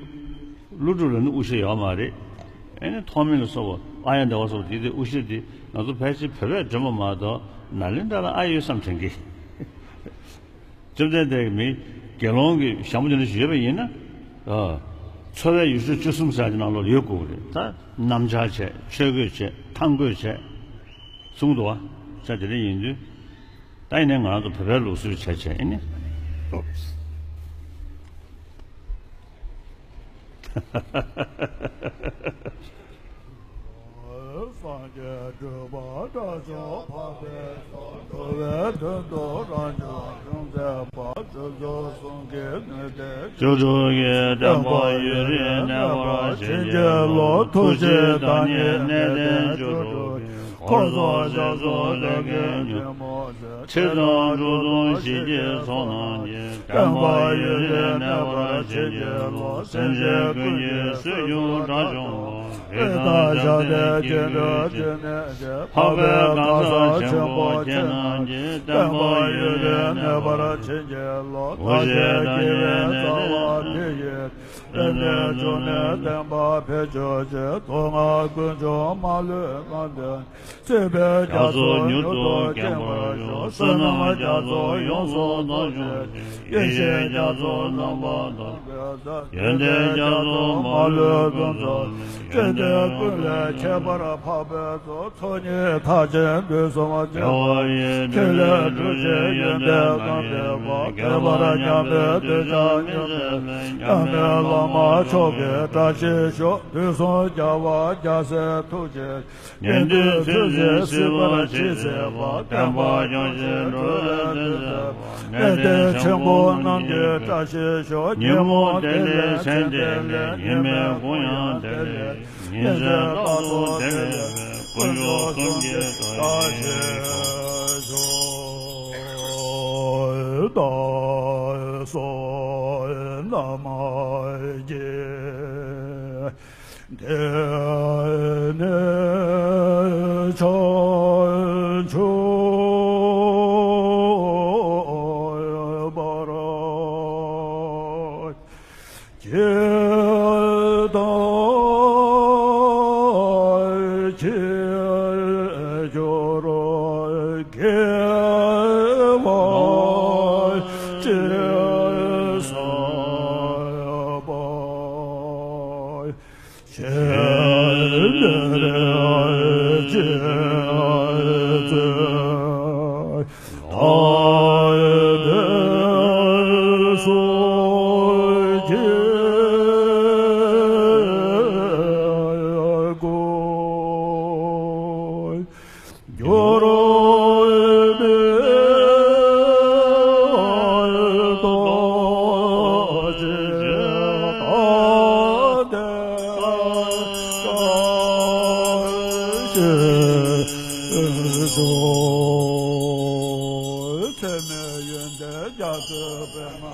ཀླུ་སྒྲུབ་ལ་ནི་དབུ་ཞྭ་ཡོད་མ་རེད། ཨེ་ནི་ཐོགས་མེད་ལ་སོགས་པ། ཨཱརྱ་དྭ་ཝ་སོགས་དེ་དེ་དབུ་ཞྭ་དེ་ང་ཚོ་ཕལ་ཆེར་བོད་པས་འདྲེན་པ་མ་གཏོགས་ནཱ་ལེནྡྲ་ལ་ཨེ་ཡོད་བསམ་དྲན་གི། བཅོམ་ལྡན་འདས་ཀྱི་མི་དགེ་སློང་གི་ཞྭ་མོ་དེ་འདྲ་ཞིག་ཡོད་པ་ཡིན་ན། ཨ། འཚོ་བའི་ཡུལ་ཕྱོགས་བཅུ་གསུམ་ཟེར་ཡག་དེ་ནང་ལོགས་ལ་ཡོད་དགོས་ཀྱི་རེད། ད་གནམ་ལྕགས་བྱས། ཆོས་གོས་བྱས། ཐང་གོས་བྱས། གསུངས་འདུག་བ། ས་དེ་འདྲ་ཡིན་དུས། ད་ཡིན་ནའི་ང་རང་ཚོ་བོད་པའི་ལུགས་སྲོལ་བྱས་བྱས་ཡིན་ནི། སངས་རྒྱས་སྤྲུལ་པ་དགྲ་བཅོམ་པ། འགྲོ་བའི་དོན་དུ་རང་བྱུང་ཡོངས་མཛད་པ། སྤྱོད་མཆོག་གསུམ་གྱི་ནུས་ལྡན། བཅུ་དྲུག་གི་བསྟན་པ་ཡུན་རིང་གནས་པར་བྱིན་གྱིས་རློབས། ཐུགས་རྗེའི་བདག་ཉིད་གནས་བརྟན་བཅུ་དྲུག་གི། འཁོར་ཚོགས་ཞབས་སོར་ལས་མགོན་ཉོན་མོངས་ཚེ། ཁྲི་དང་འབྲུ་དང་ཞིང་གི་ཚོགས་རྣམས་ཀྱིས། བསྟན་པ་ཡུན་རིང་གནས་པར་བྱིན་གྱིས་རློབས། སེམས་ཅན་ཀུན་གྱི་སྲིད་རྒྱུ་དགྲ་བཅོམ་པ། རིགས་དང་ཞབས་ཏོག་སྐྱེ་འགྲོ་ཀུན་ནས་ཀྱང་། འཕགས་པའི་གང་ཟག་ཆེན་པོ་ཁྱེད་རྣམས་ཀྱི། བསྟན་པ་ཡུན་རིང་གནས་པར་བྱིན་གྱིས་རློབས། དགོངས་བཞེས་དགེ་བའི་རྩ་བ་དེ་ཡིས། ཏན་ཏན་འབྱུང་གནས་བསྟན་པ་འཕེལ་གྱུར་ཅིག། དུག་ལྔ་ཀུན་འཇོམས་མ་ལུས་ངག་འདོན། སྲིད་པའི་རྒྱ་མཚོ་མྱུར་དུ་སྐེམ་པར་ཤོག། བསོད་ནམས་རྒྱ་མཚོ་ཡོངས་སུ་རྫོགས་གྱུར་ཅིག། ཡེ་ཤེས་རྒྱ་མཚོ་རྣམ་པར་དག་པའི་ས། ཡོན་ཏན་རྒྱ་མཚོ་མ་ལུས་ཀུན་རྫོགས། ཡོན་ཏན་ཀུན་ལས་ཁྱད་པར་འཕགས་པའི་གཙོ། ཚོགས་གཉིས་མཐར་ཕྱིན་དུས་གསུམ་གྱི། བདེ་བ་ཡི་ཕྲིན་ལས་སྒྲུབ་ཅིང་ཡོན་ཏན་གང་བྱེད་པ། ཁྱད་པར་མཉམ་པའི་གདུལ་བྱ་མི་ཟད་པའི། མཉམ་མེད་བླ་མ་མཆོག་གི་བཀྲ་ཤིས་ཤོག་དུས་གསུམ་རྒྱལ་བ་རྒྱལ་སྲས་ཐུགས་རྗེ་ཆེ། ཉན་ཐོས་ཚུལ་བཞིན་སྲིད་པར་ཇི་སྲིད་པ། བསྟན་པ་སྐྱོང་ཞིང་འགྲོ་བའི་དོན་མཛད་པ། གནས་བརྟན་ཆེན་པོ་རྣམས་ཀྱི་བཀྲ་ཤིས་ཤོག་ཉོན་མོངས་བདེ་ལེགས་མཚན་བདེ་ལེགས། ཉོན་མེད་གུང་ཡང་བདེ་ལེགས། ཉིན་མཚན་རྟག་ཏུ་བདེ་ལེགས། དཀོན་མཆོག་གསུམ་གྱི་བཀྲ་ཤིས་ཤོག་བདག་སོགས་རྣམས་ཀྱི། དེ་ནས་བྱང་ཆུབ་བར་ཇི་ལྟར་མཆིས་གྱུར། དགེ་བ་ཅི་བསགས་པ། ཆེ་ལེ་ལེ་ཅི་ཚོད་ལ་དེ་སོགས་ཀྱི་སྐུ། འགྱུར་མེད་རྡོ་རྗེ་ལྟ་སྟེ་བཀྲ་ཤིས་ཤོག་ཚད་མེད་ཡོན་ཏན་རྒྱ་མཚོའི་པདྨ།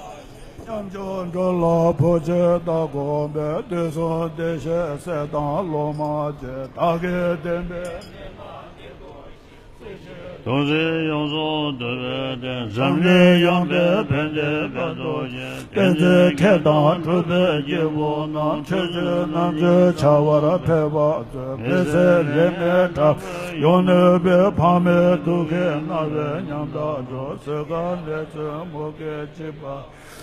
ཉམ་ཆུང་འགྲོ་ལ་བུ་གཅིག་ལྟར་དགོངས་པའི། དུས་གསུམ་བདེ་གཤེགས་སྲས་དང་སློབ་མ་ཆེ། བདག་གིས་བསྟན་པའི་གདམས་ངག་ཡོངས་སུ་བསྡུས་པའི་བསྟན། འཛམ་གླིང་ཡངས་པའི་ཕན་བདེའི་དཔལ་དུ་བརྒྱན། བསྟན་འཛིན་མཁས་དང་གྲུབ་པའི་སྐྱེས་བུ་རྣམས། ཆོས་སྤྱོད་རྣམ་དཔྱོད་བྱ་བར་ཕེབས་པ་མཛོད། མི་ཚེ་རིང་མིན་དྲག་ཡོང་ནུས་པའི། ཕ་མའི་དུག་གིས་མནར་བའི་ཉམ་ཐག་སྒྲོལ། བཟོད་དཀའ་ལས་མཛོད་མུ་གེའི་འཇིགས་པ།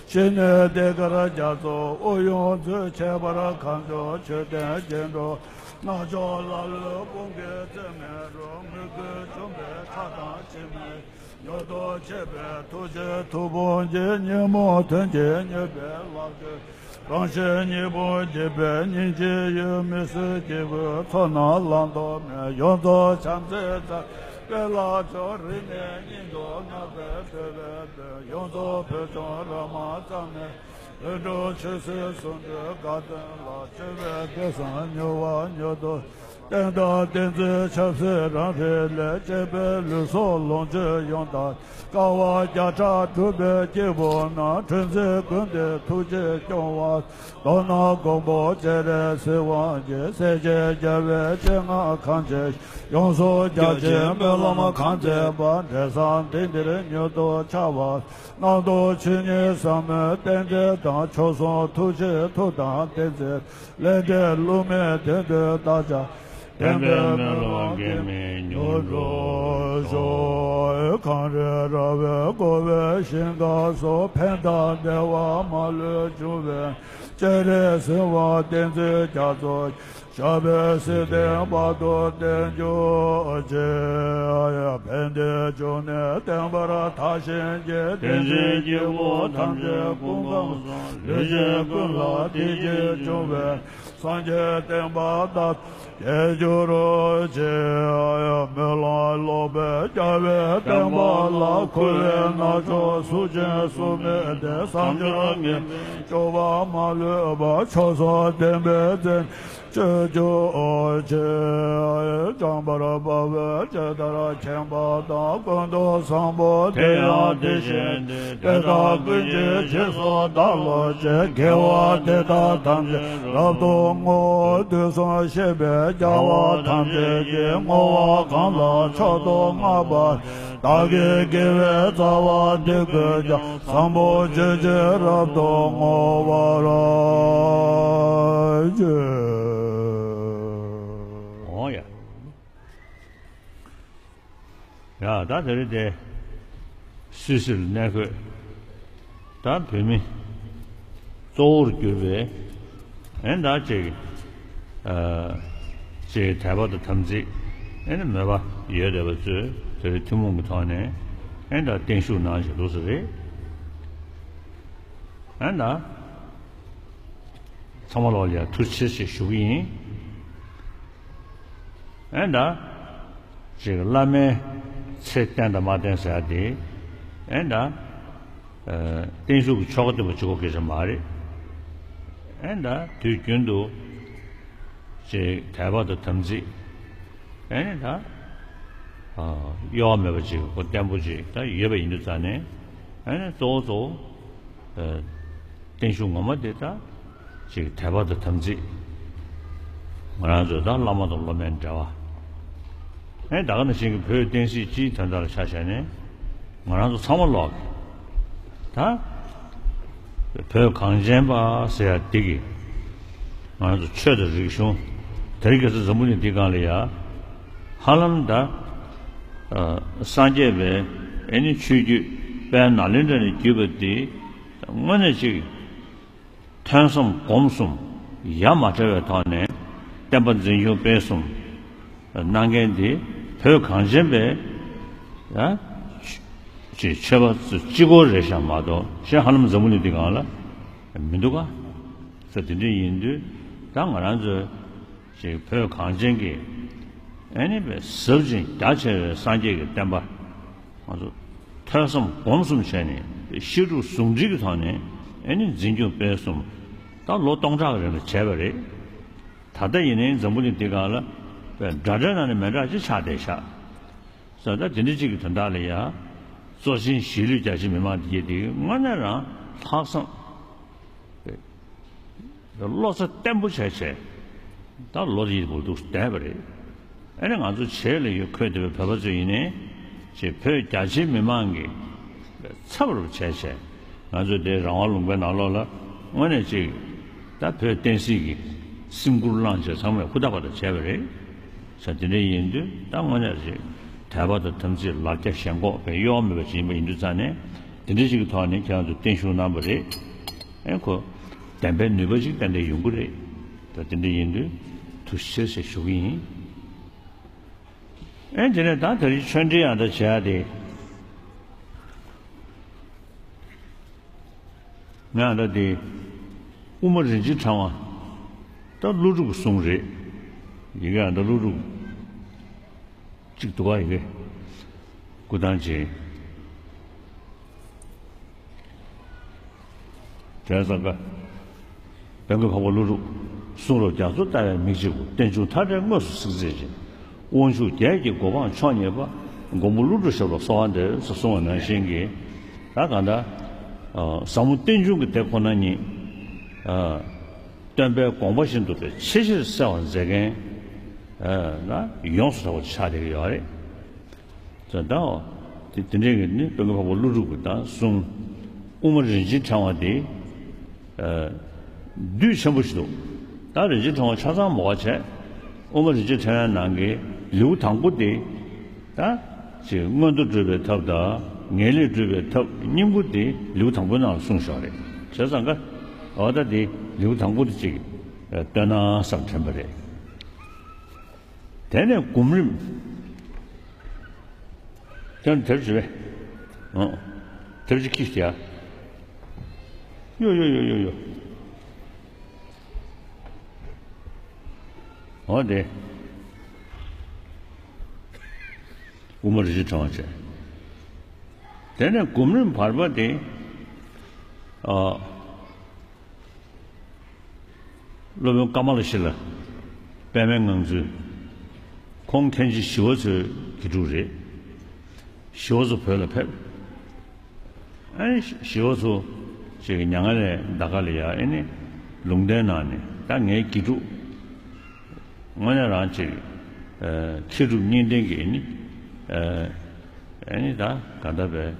ཞི་གནས་ཟློས་གར་རྒྱ་མཚོ་དབུ་གཡོ་མཛོད། ཁྱད་པར་གང་བྱུང་མཆོད་རྟེན་སྐྱེ་འགྲོ། རྣམ་འབྱོར་ལ་ལུས་ཀུན་གྱི་རྩེ་མོའི་རོ། མོས་གུས་འཇོམས་པའི་ཁྲག་དང་མཆི་མས་མྱུར་དུ་མཆེད་པའི། ཐུགས་རྗེའི་མཐུ་དཔུང་གིས། ཉོན་མོངས་དོན་གྱིས་མྱོས་པའི་ལག་མཐིལ། རང་གཞན་གཉིས་པོ་འབྱེད་པའི་སྙིང་རྗེའི་འོད། མི་བཟོད་སྐྱེ་དགུའི་ཚོགས་རྣམས་བླང་དོར་མེད། ཡོངས་རྫོགས་བྱམས་བརྩེའི་རྩལ་སྤེལ་ལ་སྦྱོར། རིང་ནས་སྙིང་དུ་བསྔགས་པའི་ཐོས་པའི་དོན། ཡོངས་རྫོགས་བོད་ལྗོངས་ར་མ་ཙམ་ནས། དུད་འགྲོ་ཆོས་སྲིད་ཟུང་འབྲེལ་དགའ་སྟོན་ལ། སྤྱོད་པའི་སྐལ་བཟང་མྱུར་བ་མྱུར་དུ། བསྟན་དང་བསྟན་འཛིན་ཆབ་སྲིད་རང་རིགས་ལས། བཅས་པའི་ལུས་སྲོག་ལོངས་སྤྱོད་ཡོངས་དག་དཀའ་བ་བརྒྱ་ཕྲག་སྒྲུབ་པའི་སྐྱེས་བུ་རྣམས། འཁྲུལ་འཛིན་ཀུན་བདེ་ཐུགས་རྗེས་སྐྱོང་བ། མདོར་ན་མགོན་པོ་སྤྱན་རས་གཟིགས་དབང་གིས། སྲས་བཅས་རྒྱལ་བའི་སྤྱན་སྔར་གང་མཇལ། ཡོངས་སུ་རྒྱ་ཆེའི་སྨོན་ལམ་གང་མཛད་པ། འབྲས་བཟང་དེང་འདིར་མྱུར་དུ་འཆར་བ། རྣམ་རྟོག་ཆོས་ཉིད་ཟབ་མོའི་རྟེན་འབྲེལ་དང་། མཆོག་གསུམ་ཐུགས་རྗེའི་མཐུ་དང་བསྟན་འཛིན། ལས་འབྲས་བསླུ་མེད་བདེན་དོན་བདག་ཅག་བདེན་པའི་སྨོན་ལམ་གེགས་མེད་མྱུར་འགྲུབ་ཤོག་གངས་རི་ར་བས་བསྐོར་བའི་ཞིང་ཁམས་སུ། ཕན་དང་བདེ་བ་མ་ལུས་འབྱུང་བའི། སྤྱན་རས་གཟིགས་དབང་བསྟན་འཛིན་རྒྱ་མཚོ། ཞབས་པད་སྲིད་མཐའི་བར་དུ་བརྟན་གྱུར་ཅིག་ཕན་བདེའི་འབྱུང་གནས་བརྟན་པར་དར་ཞིང་རྒྱས། བསྟན་འཛིན་སྐྱེས་བུ་ཐམས་ཅད་སྐུ་ཁམས་བཟང་། ལུས་ཅན་ཀུན་ལ་བདེ་སྐྱིད་འབྱུང་བའི། སངས་རྒྱས་བསྟན་པ་དར་རྒྱས་གྱུར་ཅིག་སྨོན་ལམ་ལོག་པའི་རྒྱལ་བའི་བསྟན་པ་ལ། འཁོར་བའི་མནར་གཅོད་གཟུགས་ཅན་གཟུགས་མེད་དེ། བསམ་སྦྱོར་ངན་པའི་སྐྱོ་བ་མ་ལུས་པ། མཆོག་གསུམ་བདེན་པའི་བཙན་སྤྱོད་གྱུར་ཅིག་བྱམས་པར་དཔའ་བོས་ཇི་ལྟར་མཁྱེན་པ་དང་། ཀུན་ཏུ་བཟང་པོ་དེ་ཡང་དེ་བཞིན་ཏེ། དེ་དག་ཀུན་གྱི་རྗེས་སུ་བདག་སློབ་ཅིང་། དགེ་བ་འདི་དག་ཐམས་ཅད་རབ་ཏུ་བསྔོ། དུས་གསུམ་གཤེགས་པའི་རྒྱལ་བ་ཐམས་ཅད་ཀྱིས། བསྔོ་བ་གང་ལ་མཆོག་ཏུ་བསྔགས་པ། བདག་གི་དགེ་བའི་རྩ་བ་འདི་ཀུན་ཀྱང་། བཟང་པོ་སྤྱོད་ཕྱིར་རབ་ཏུ་བསྔོ་བར་བགྱི། འོང་ཡ། ཡ་ད་དེ་རིང་དེ་སུད་སིར་གནས་འཁོད་ད་བོད་མི་གཙོ་བོར་གྱུར་པའི་ཨེ་ད་ཅིག་ད་ ཅེས་དད་པ་དང་དམ་ཚིག་ཨེ་ནི་མོས་པ་ཡོད་བསྡད་པ་ཚོས་དེ་རིང་ཐུན་མོང་གི་ཐོག་ནས་ཨེ་ད་བརྟན་བཞུགས་གནང་བཞིན་འདུག་ས་རེད། ཨེ་ད་ཚང་མ་ལོག་ལ་ཡ་ཐུགས་རྗེ་ཆེ་ཞུ་གི་ཡིན། ཨེ་ད། ཅིག་བླ་མའི་ཚེ་བརྟན་དང་མ་བརྟན་ཟེར་ཡ་དེ། ཨེ་ད། བརྟན་བཞུགས་ཀྱི་ཆོ་ག་བསྟུན་པ་གཅིག་པོ་སྐད་ཆ་མ་རེད། ཨེ་ད་དུས་རྒྱུན་དུ། ཅིག་དད་པ་དང་དམ་ཚིག་ཨེ་ནི་ད། གཡོ་བ་མེད་པ་ཅིག་ཁོ་བརྟན་པོ་ཅིག་ད་ཡོད་པ་ཡིན་དུས་ཙང་ནས། ཨེ་ནི་གཙོ་བོ་གཙོ་བོ། བརྟན་བཞུགས་ངོ་མ་དེ་ད་ཅིག་དད་པ་དང་དམ་ཚིག་ང་རང་ཚོའི་ད་བླ་མ་དང་སློབ་མའི་འབྲེལ་བ། ཨེ་ད་ག་ནང་བཞིན་གྱི་བོད་བསྟན་སྲིད་སྤྱིའི་དོན་དག་ལ་ཆ་བཞག་ནས་ང་རང་ཚོ་ཚང་མ་ལོག་གི་ད་བོད་གངས་ཅན་པ་ཟེར་ཡ་འདི་གི་ང་རང་ཚོ་ཆོས་དང་རིག་གཞུང་དེ་རིང་ཁ་སང་འཛམ་བུ་གླིང་འདི་སྒང་ལ་ཡ་ཧ་ལམ་ད་སངས་རྒྱས་པའི་ཨེ་ནི་ཆོས་བརྒྱུད་དཔལ་ནཱ་ལེནྡྲ་ནས་བརྒྱུད་པ་འདི་དངོས་གནས་ཅིག་ཐོས་བསམ་སྒོམ་གསུམ་ཡ་མ་བྲལ་བའི་ཐོག་ནས་བསྟན་པ་འཛིན་སྐྱོང་སྤེལ་གསུམ་གནང་མཁན་འདི་བོད་གངས་ཅན་པའི་ཡ་ཅིག་ཆོས་པ་ཚོ་གཅིག་པོ་རེད་ཤག་མ་གཏོགས་གཞན་ཧ་ལམ་འཛམ་བུ་གླིང་འདི་སྒང་ལ་མི་འདུག་ག་ས་དེ་འདྲ་ཡིན་དུས་ད་ང་རང་ཚོའི་ཅིག་བོད་གངས་ཅན་གྱི་ཨེ་ནི་པའི་ཟབ་ཅིང་རྒྱ་ཆེ་བའི་སངས་རྒྱས་ཀྱི་བསྟན་པ། ང་ཚོ་ཐོས་བསམ་སྒོམ་གསུམ་བྱས་ནས་བཤད་སྒྲུབ་ཟུང་འབྲེལ་གྱི་ཐོག་ནས་ཨེ་ནི་འཛིན་སྐྱོང་སྤེལ་གསུམ་ད་ལོ་སྟོང་ཕྲག་གི་རིང་ལ་བྱས་པ་རེད། ད་ལྟ་ཡིན་ནའི་འཛམ་བུ་གླིང་འདི་སྒང་ལ་དཔེ་འདྲ་འདྲ་ནང་ནས་མི་འདྲ་ཅིག་ཆགས་བསྡད་ཤག་ས་ད་དེ་འདྲ་ཅིག་གི་དོན་དག་ལ་ཡ་གཙོ་ཆེན་གཞིས་ལུས་རྒྱ་ཆེ་མི་མང་འདི་གས་འདི་དངོས་གནས་རང་ལྷག་བསམ། བློ་རྩ་བརྟན་པོ་བྱས་བྱས། ད་ལོ་དེ་ཡི་བར་དུ་བསྡད་པ་རེད། ཨ་ནི་ང་ཚོ་བྱེས་ལ་ཡོད་འཁོད་བསྡད་པའི་བོད་པ་ཚོ་ཡིན་ནའི། ཅེས་བོད་རྒྱ་ཆེའི་མི་མང་གི་ཚབ་རུ་བྱས་བྱས། ང་ཚོ་དེ་རང་དབང་ལུང་པའི་ནང་ལོགས་ལ་དངོས་གནས་ཅིག་ད་བོད་བསྟན་སྲིད་ཀྱི་སེམས་ཁུར་བླངས་བྱས་ཚང་མས་ཧུར་ཐག་པ་དང་བྱས་པ་རེད། ས་དེ་འདྲ་ཡིན་དུས་ད་དངོས་གནས་ཅིག་དད་པ་དང་དམ་ཚིག་ལ་རྒྱ་ཞེན་ཁོག་པའི་གཡོ་བ་མེད་པ་ཅིག་ཡིན་པ་ཡིན་དུས་ཙང་ནས་དེ་འདྲ་ཅིག་གི་ཐོག་ནས་ཁྱེད་རང་ཚོ་བརྟན་བཞུགས་གནང་པ་རེད། ཨེ་ཁོ། བདེན་པའི་ནུས་པ་ཅིག་ཏན་ཏན་ཡོང་གི་རེད། ད་དེ་འདྲ་ཡིན་དུས་ཐུགས་རྗེ་ཆེ་ཞུ་གི་ཡིན། ཨེ་དེ་ནས་ད་ད་རེས་ཆོས་འབྲེལ་ཡང་ད་བྱེད་ཡ་དེ། ང་ད་དེ། དབུ་མ་རིན་ཆེན་ཕྲེང་བ། ད་ཀླུ་སྒྲུབ་གསུང་རེད། ཡི་གེ་ཡང་ད་ཀླུ་སྒྲུབ། གཅིག་འདུག་ག་ཡི་གེ་སྐུ་ཐང་ཆེན། དེ་ཙང་ཀ། དཔལ་མགོན་འཕགས་པ་ཀླུ་སྒྲུབ། གསུང་རབ་རྒྱ་མཚོ་ལྟ་བའི་མིག་གཅིག་པུ། རྟེན་འབྱུང་མཐའ་བྲལ་དངོས་སུ་གཟིགས་མཛད་ཅིང་། དབང་ཕྱུག་བརྒྱད་ཀྱི་གོ་འཕང་མཆོག་བརྙེས་པ། མགོན་པོ་ཀླུ་སྒྲུབ་ཞབས་ལ་གསོལ་བ་འདེབས་སུ་གསུངས་པ་ནང་བཞིན་གྱི། ད་གང་ལྟར། ཟབ་མོ་རྟེན་འབྱུང་གི་དེ་ཁོ་ན་ཉིད། སྟོན་པའི་དགོངས་པ་བཞིན་དུ་ཆེས་ཆེར་གསལ་བར་མཛད་མཁན། ཡོངས་སུ་གྲགས་པ་ཆགས་བསྡད་ཀྱི་ཡོད་རེད། ད་ལྟ་དེ་དེ་འདྲའི་གི་ནི་དཔལ་མགོན་འཕགས་པ་ཀླུ་སྒྲུབ་ཀྱི་ད་གསུང་དབུ་མ་རིན་ཆེན་ཕྲེང་བ་དེ་བསྡུས་ཆེན་པོ་ཞིག་འདུག་ད་རིན་ཆེན་ཕྲེང་བ་ཆ་ཚང་མ་བ་བྱས། དབུ་མ་རིན་ཆེན་ཕྲེང་བའི་ནང་གི་ལེའུ་དང་པོ་དེ་ད་ཅིག་མངོན་མཐོ་སྒྲུབ་པའི་ཐབས་དང་ངེས་ལེགས་སྒྲུབ་པའི་ཐབས་སྙིང་པོ་དེ་ལེའུ་དང་པོའི་ནང་ལ་གསུངས་བཞག་རེད། བྱས་ཙང་ཀ་འོ་ད་དེ་ལེའུ་དང་པོ་དེ་ཅིག་བཏོན་ན་བསམ་དྲན་པ་རེད། དེ་ནས་སྒོམ་རིམ། དེ་ནས་དེར་བྱེད་པས། ཨོ། དེར་བྱེད་ཀྱིས་ཀྱ། ཡོ་ཡོ་ཡོ་ཡོ་ཡོ། འོ་དེ། དབུ་མ་རིན་ཆེན་ཕྲེང་བ་བྱས། དེ་ནས་སྒོམ་རིམ་བར་པ་དེ། ཨ། སློབ་དཔོན་ཀ་མ་ལ་ཤཱི་ལ། པདྨའི་ངང་ཚུལ། ཁོང་མཁན་ཆེན་ཞི་བ་འཚོའི་དགེ་ཕྲུག་རེད། ཞི་བ་འཚོ་བོད་ལ་ཕེབས། ཨ་ནི་ཞི་བ་འཚོ་ཅིག་མྱ་ངན་ལས་འདའ་ག་ལ་ཡ་ཨ་ནི་ལུང་བསྟན་གནང་ནས་ད་ངའི་དགེ་ཕྲུག་དངོས་གནས་རང་ཅིག་མཁས་གྲུབ་གཉིས་ལྡན་གྱི་ཨ་ནི་ཨ་ནི་ད་ག་ད་བས།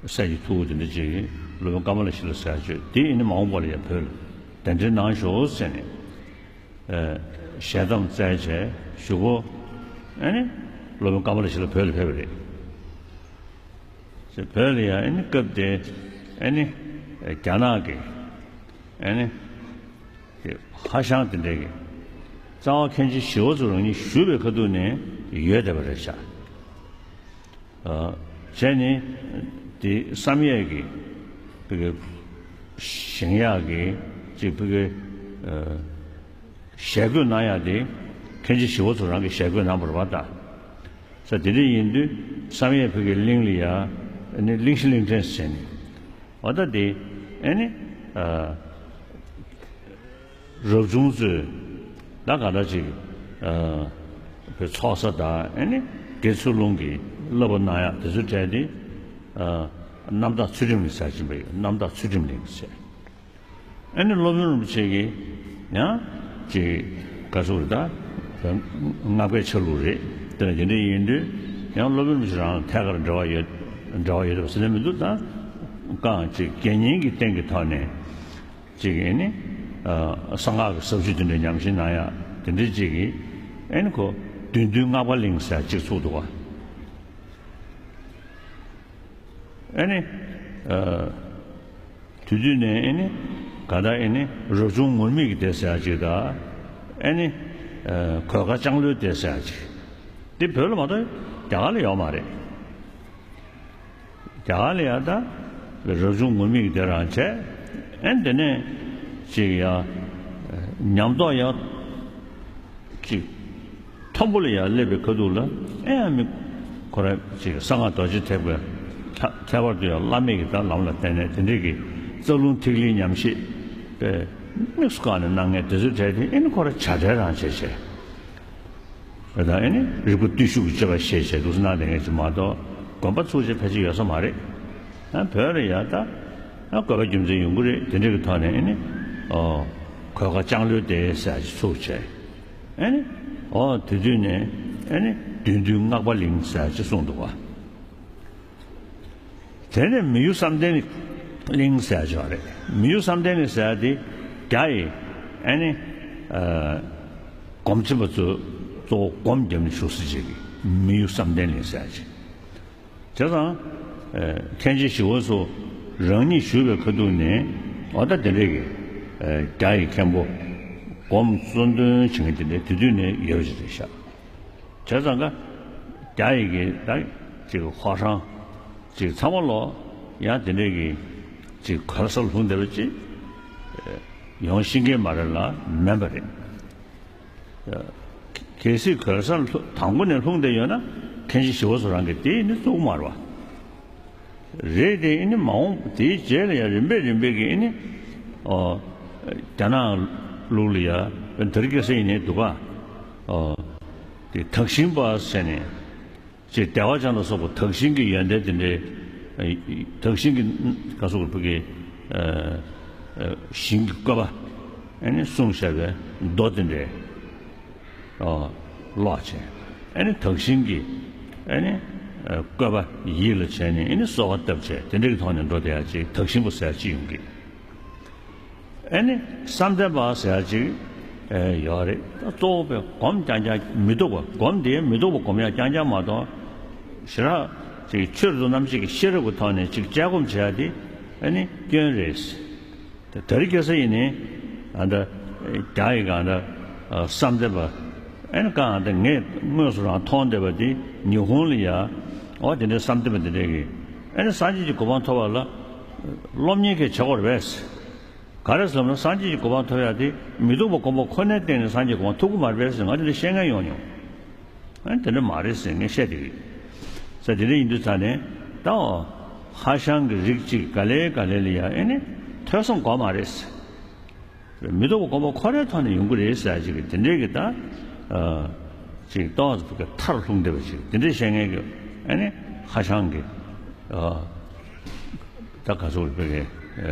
སྲས་ཀྱི་ཐུ་བོ་དེ་འདྲ་ཅིག་སློབ་དཔོན་ཀ་མ་ལ་ཤཱི་ལ་ཟེར་ཡ་ཅིག་དེ་ཨ་ནི་མ་འོངས་པ་ལ་ཡ་བོད་ལ་གདན་འདྲེན་གནང་ཤོག་ཟེར་ནས་ཞལ་གདམས་སྩལ་བྱས་གཞུག་གུ་ཨ་ནི་སློབ་དཔོན་ཀ་མ་ལ་ཤཱི་ལ་བོད་ལ་ཕེབས་པ་རེད། ཅེས་བོད་ལ་ཡ་ཨ་ནི་སྐབས་དེ་ཨ་ནི་རྒྱ་ནག་གི་ཨ་ནི་དེ་ཧྭ་ཤང་དེ་འདྲ་གི་ རྩ་བ་མཁན་ཆེན་ཞི་བ་འཚོ་རང་ཉིད་བཞུགས་པའི་ཁ་ཐུག་ནས་ཡོད་བསྡད་པ་རེད་ཤག་ཨ། བྱས་ནས་དེ་བསམ་ཡས་ཀྱི་བོད་ཀྱི་བཞེངས་ཡག་གི་ཅིག་བོད་ཀྱི་ཨ། ཞལ་བཀོད་གནང་ཡག་དེ་མཁན་ཆེན་ཞི་བ་འཚོ་རང་གིས་ཞལ་བཀོད་གནང་བ་རེད་པ་ད། ས་དེ་འདྲ་ཡིན་དུས་བསམ་ཡས་བོད་ཀྱི་གླིང་ལ་ཡ་ཨ་ནི་གླིང་བཞི་གླིང་ཕྲན་ཟེར་ནས་འོ་ད་དེ་ཨ་ནི་ཨ། རབ་བྱུང་ཚོས་ད་ག་འདྲ་ཅིག་ཨ། བོད་ཚོགས་ས་དང་ཨ་ནི་དགེ་ཚུལ་སློང་གིས་བསླབ་པ་གནང་ཡག་དེ་ཚོའི་གྲས་དེ་ཨ། རྣམ་དག་ཚུལ་ཁྲིམས་གླིང་ཟེར་གྱིན་པ་ཡོད། རྣམ་དག་ཚུལ་ཁྲིམས་གླིང་ཟེར། ཨ་ནི་སློབ་དཔོན་རིན་པོ་ཆེ་གིས་ཡང་ཅིག་ག་ཚོད་རེད་ད། ལྔ་བརྒྱའི་ཆ་ལུགས་རེད། དེ་ལ་དེ་འདྲ་ཡིན་དུས་ཡང་སློབ་དཔོན་རིན་པོ་ཆེ་རང་ཐད་ཀར་འབྲེལ་བ་ཡོད། འབྲེལ་བ་ཡོད་པ་ཟེར་ན་མི་འདུག་ད་གང་ཅིག་དགེ་བསྙེན་གྱི་རྟེན་གྱི་ཐོག་ནས་ཅིག་ཨ་ནི་ཨ། གསང་སྔགས་ཀྱི་ཟབ་ཆོས་དེ་འདྲ་ཉམས་བཞེས་གནང་ཡག་དེ་འདྲ་ཅིག་གིས་ཨ་ནི་ཁོ་བདུད་འདུལ་སྔགས་པ་གླིང་ཟེར་ཅིག་ཚུགས་འདུག་ག་ཨ་ནི། ཨ། དེ་དུས་ནས་ཨ་ནི། ག་ད་ཨ་ནི་རབ་བྱུང་ངུར་སྨྲིག་གི་སྡེ་ཟེར་ཡག་ཅིག་དང་། ཨ་ནི། ཨ། གོས་དཀར་ལྕང་ལོའི་སྡེ་ཟེར་ཡག་ཅིག་དེ་བོད་ལ་མ་གཏོགས་རྒྱ་གར་ལ་ཡོད་མ་རེད། རྒྱ་གར་ལ་ཡ་ད་རབ་བྱུང་ངུར་སྨྲིག་གི་སྡེ་རང་བྱས། ཨ་ནི་དེ་ནས་ཅིག་ཡ་ཉམས་རྟོགས་ཡ། ཅིག་མཐོན་པོ་ལ་ཡར་སླེབས་པའི་ཁ་ཐུག་ལ་ཨེ་ཡང་མི་ཁོ་རང་ཅིག་གསང་སྔགས་རྡོ་རྗེ་ཐེག་པའི་ཁྱད་ཁྱད་པར་དུ་ཡང་བླ་མེད་ཀྱི་ད་ལམ་ལ་བརྟེན་ནས་དེ་འདྲའི་གི་རྩ་རླུང་ཐིག་ལེའི་ཉམས་བཞེས་དཔེ་དམིགས་སུ་བཀར་ནས་གནང་མཁན་དེ་ཚོའི་གྲས་དེ་ཨེ་ནི་ཁོ་རང་བྱ་བྲལ་རང་བྱས་བྱས། ད་ཨེ་ནི་རིག་པ་བརྟུལ་ཞུགས་ཀྱི་སྤྱོད་པ་ཤེས་བྱས་འདུག་སེ་གནང་བསྡད་མཁན་ཅིག་མ་གཏོགས་དགོན་པ་ཚུགས་བྱས་ཕལ་ཆེར་ཡོད་ས་མ་རེད། ཨ་བོད་ལ་ཡ་ད་ཨ་དགོས་པ་རྒྱུ་མཚན་ཡོང་གི་རེད། དེ་འདྲའི་གི་ཐོག་ནས་ཨེ་ནི་ཨོ་གོས་དཀར་ལྕང་ལོའི་སྡེ་ཟེར་ཡག་ཅིག་ཚུགས་བྱས། ཨེ་ནི། ཨོ་དེ་དུས་ནས་ཨེ་ནི་བདུད་འདུལ་སྔགས་པ་གླིང་ཟེར་ཅིག་གསུངས་འདུག་བ། དེ་ནས་མི་གཡོ་བསམ་གཏན་གླིང་ཟེར་ཅིག་ཡོད་རེད། མི་གཡོ་བསམ་གཏན་གླིང་ཟེར་དེ་རྒྱ་ཡི་ཨེ་ནི་ཨ་སྒོམ་ཆེན་པ་ཚོ་གཙོ་བོ་སྒོམ་བརྒྱབ་ནས་བཞུགས་ས་ཅིག་གི་མི་གཡོ་བསམ་གཏན་གླིང་ཟེར་ཅིག་བྱས་ཙང་། ཨ་མཁན་ཆེན་ཞི་བ་འཚོ་རང་ཉིད་བཞུགས་པའི་ཁ་ཐུག་ནས་འོ་ད་དེ་འདྲས་ཀྱི་ཨ་རྒྱ་ཡི་མཁན་པོ་སྒོམ་གཙོ་འདོན་བྱེད་མཁན་དེ་འདྲས་དེ་དུས་ནས་ཡོད་པ་ཅིག་རེད་ཤག་བྱས་ཙང་ཀ་རྒྱ་ཡི་གི་ད་ཅིག་ཧྭ་ཤང་ཅིག་ཚང་མ་ལོ་ཡང་དེ་འདྲས་ཀྱི་ཅིག་གོ་ལ་སར་ལྷུང་བསྡད་པ་ཅིག་ཡོང་ཤེས་ཀྱི་མ་རེད་ལ་མིན་པ་རེད། གལ་སྲིད་གོས་གསར་ལྷུ་དང་པོ་ནས་ལྷུང་བསྡད་ཡོད་ན་མཁན་ཆེན་ཞི་བ་འཚོ་རང་གིས་དེ་ནི་བཙུགས་མ་རེད་བ། རེད་དེ་ཨ་ནི་མ་འོངས་དེའི་རྗེས་ལ་ཡང་རིམ་པས་རིམ་པས་ཀྱི་ཨ་ནི་ཨོ་རྒྱ་ནག་ལུགས་ལ་ཡ་དར་རྒྱས་ས་ཡིན་ནའི་འདུག་ག་ཨོ་དེ་དག་ཞིང་པ་ཟེར་ནས། ཅེས་བདེ་བ་ཅན་ལ་སོགས་པ་དག་ཞིང་གི་ཡོན་ཏན་དེ་འདྲའི་དག་ཞིང་གི་ག་སོགས་པའི་ཞིང་གི་བཀོད་པ་ཨ་ནི་གསུངས་བཞག་པའི་མདོ་དེ་འདྲའི་ཀློག་བྱས། ཨ་ནི་དག་ཞིང་གི་ཨ་ནི་བཀོད་པ་ཡིད་ལ་བྱས་ནས་ཨ་ནི་གསོལ་བ་བཏབ་བྱས་དེ་འདྲའི་ཐོག་ནས་འགྲོ་བསྡད་ཡ་ཅིག་དག་ཞིང་པ་ཟེར་ཡ་ཅིག་ཡོང་གི། ཨ་ནི་བསམ་གཏན་པ་ཟེར་ཡ་ཅིག་ཨེ་ཡོད་རེད། ད་གཙོ་བོ་དཔེ་སྒོམ་རྐྱང་རྐྱང་མི་ལྡོག་པ་སྒོམ་དེ་མི་ལྡོག་པ་སྒོམ་ཡ་རྐྱང་རྐྱང་མ་གཏོགས་ཞེ་དྲག་ཅིག་ཆོས་རབ་ཏུ་རྣམ་འབྱེད་ཀྱི་ཤེས་རབ་ཀྱི་ཐོག་ནས་ཅིག་དཔྱད་སྒོམ་བྱེད་ཡ་དེ་ཨ་ནི་སྐྱོན་རེད། ད་དེ་རིང་ཁ་སང་ཡིན་ནའི་ཨ་ད་རྒྱ་ཡི་གང་ད་བསམ་གཏན་པ་ཨ་ནི་གང་ད་ངས་དངོས་སུ་རང་མཐོང་བསྡད་པ་དེ་ཉི་ཧོང་ལ་ཡ་ཨོ་དེ་འདྲའི་བསམ་གཏན་པ་དེ་འདྲས་ཀྱིས་ཨ་ནི་སངས་རྒྱས་ཀྱི་གོ་འཕང་ཐོབ་པ་ལ་སློབ་གཉེར་གྱི་བྱེད་སྒོ་རེད་པས། ག་རེ་ཟེར་ན་སངས་རྒྱས་ཀྱི་གོ་འཕང་ཐོབ་ཡག་དེ་མི་སྡུག་པ་སྒོམ་པ་ཁོ་ནའི་སྟེང་ནས་སངས་རྒྱས་གོ་འཕང་ཐོབ་ཀྱི་མ་རེད་པས་ཟེར་ང་དེ་འདྲ་བཤད་མཁན་ཡོང་མྱོང་། ཨ་ནི་དེ་འདྲ་མ་རེད་ཟེར་ངས་བཤད་བསྡད་ཀྱི་ཡོད། ས་དེ་འདྲ་ཡིན་དུས་ད་ནས་ད་ཧྭ་ཤང་གི་རིགས་གཅིག་ག་ལེ་ག་ལེ་ལ་ཡ་ཨེ་ནི་ཐོས་བསམ་དགོས་མ་རེད་ཟེར། མི་ལྡོག་པ་སྒོམ་པ་ཁོ་རའི་ཐོག་ནས་ཡོང་གི་རེད་ཟེར་ཅིག་གི་དེ་འདྲའི་གི་ད་ཅིག་ཏོག་ཙམ་གི་མཐར་ལྷུང་བསྡད་པ་ཅིག་དེ་འདྲའི་བཤད་མཁན་གི་ཨ་ནི་ཧྭ་ཤང་གི་ད་ག་ཚོད་བོད་ཀྱི་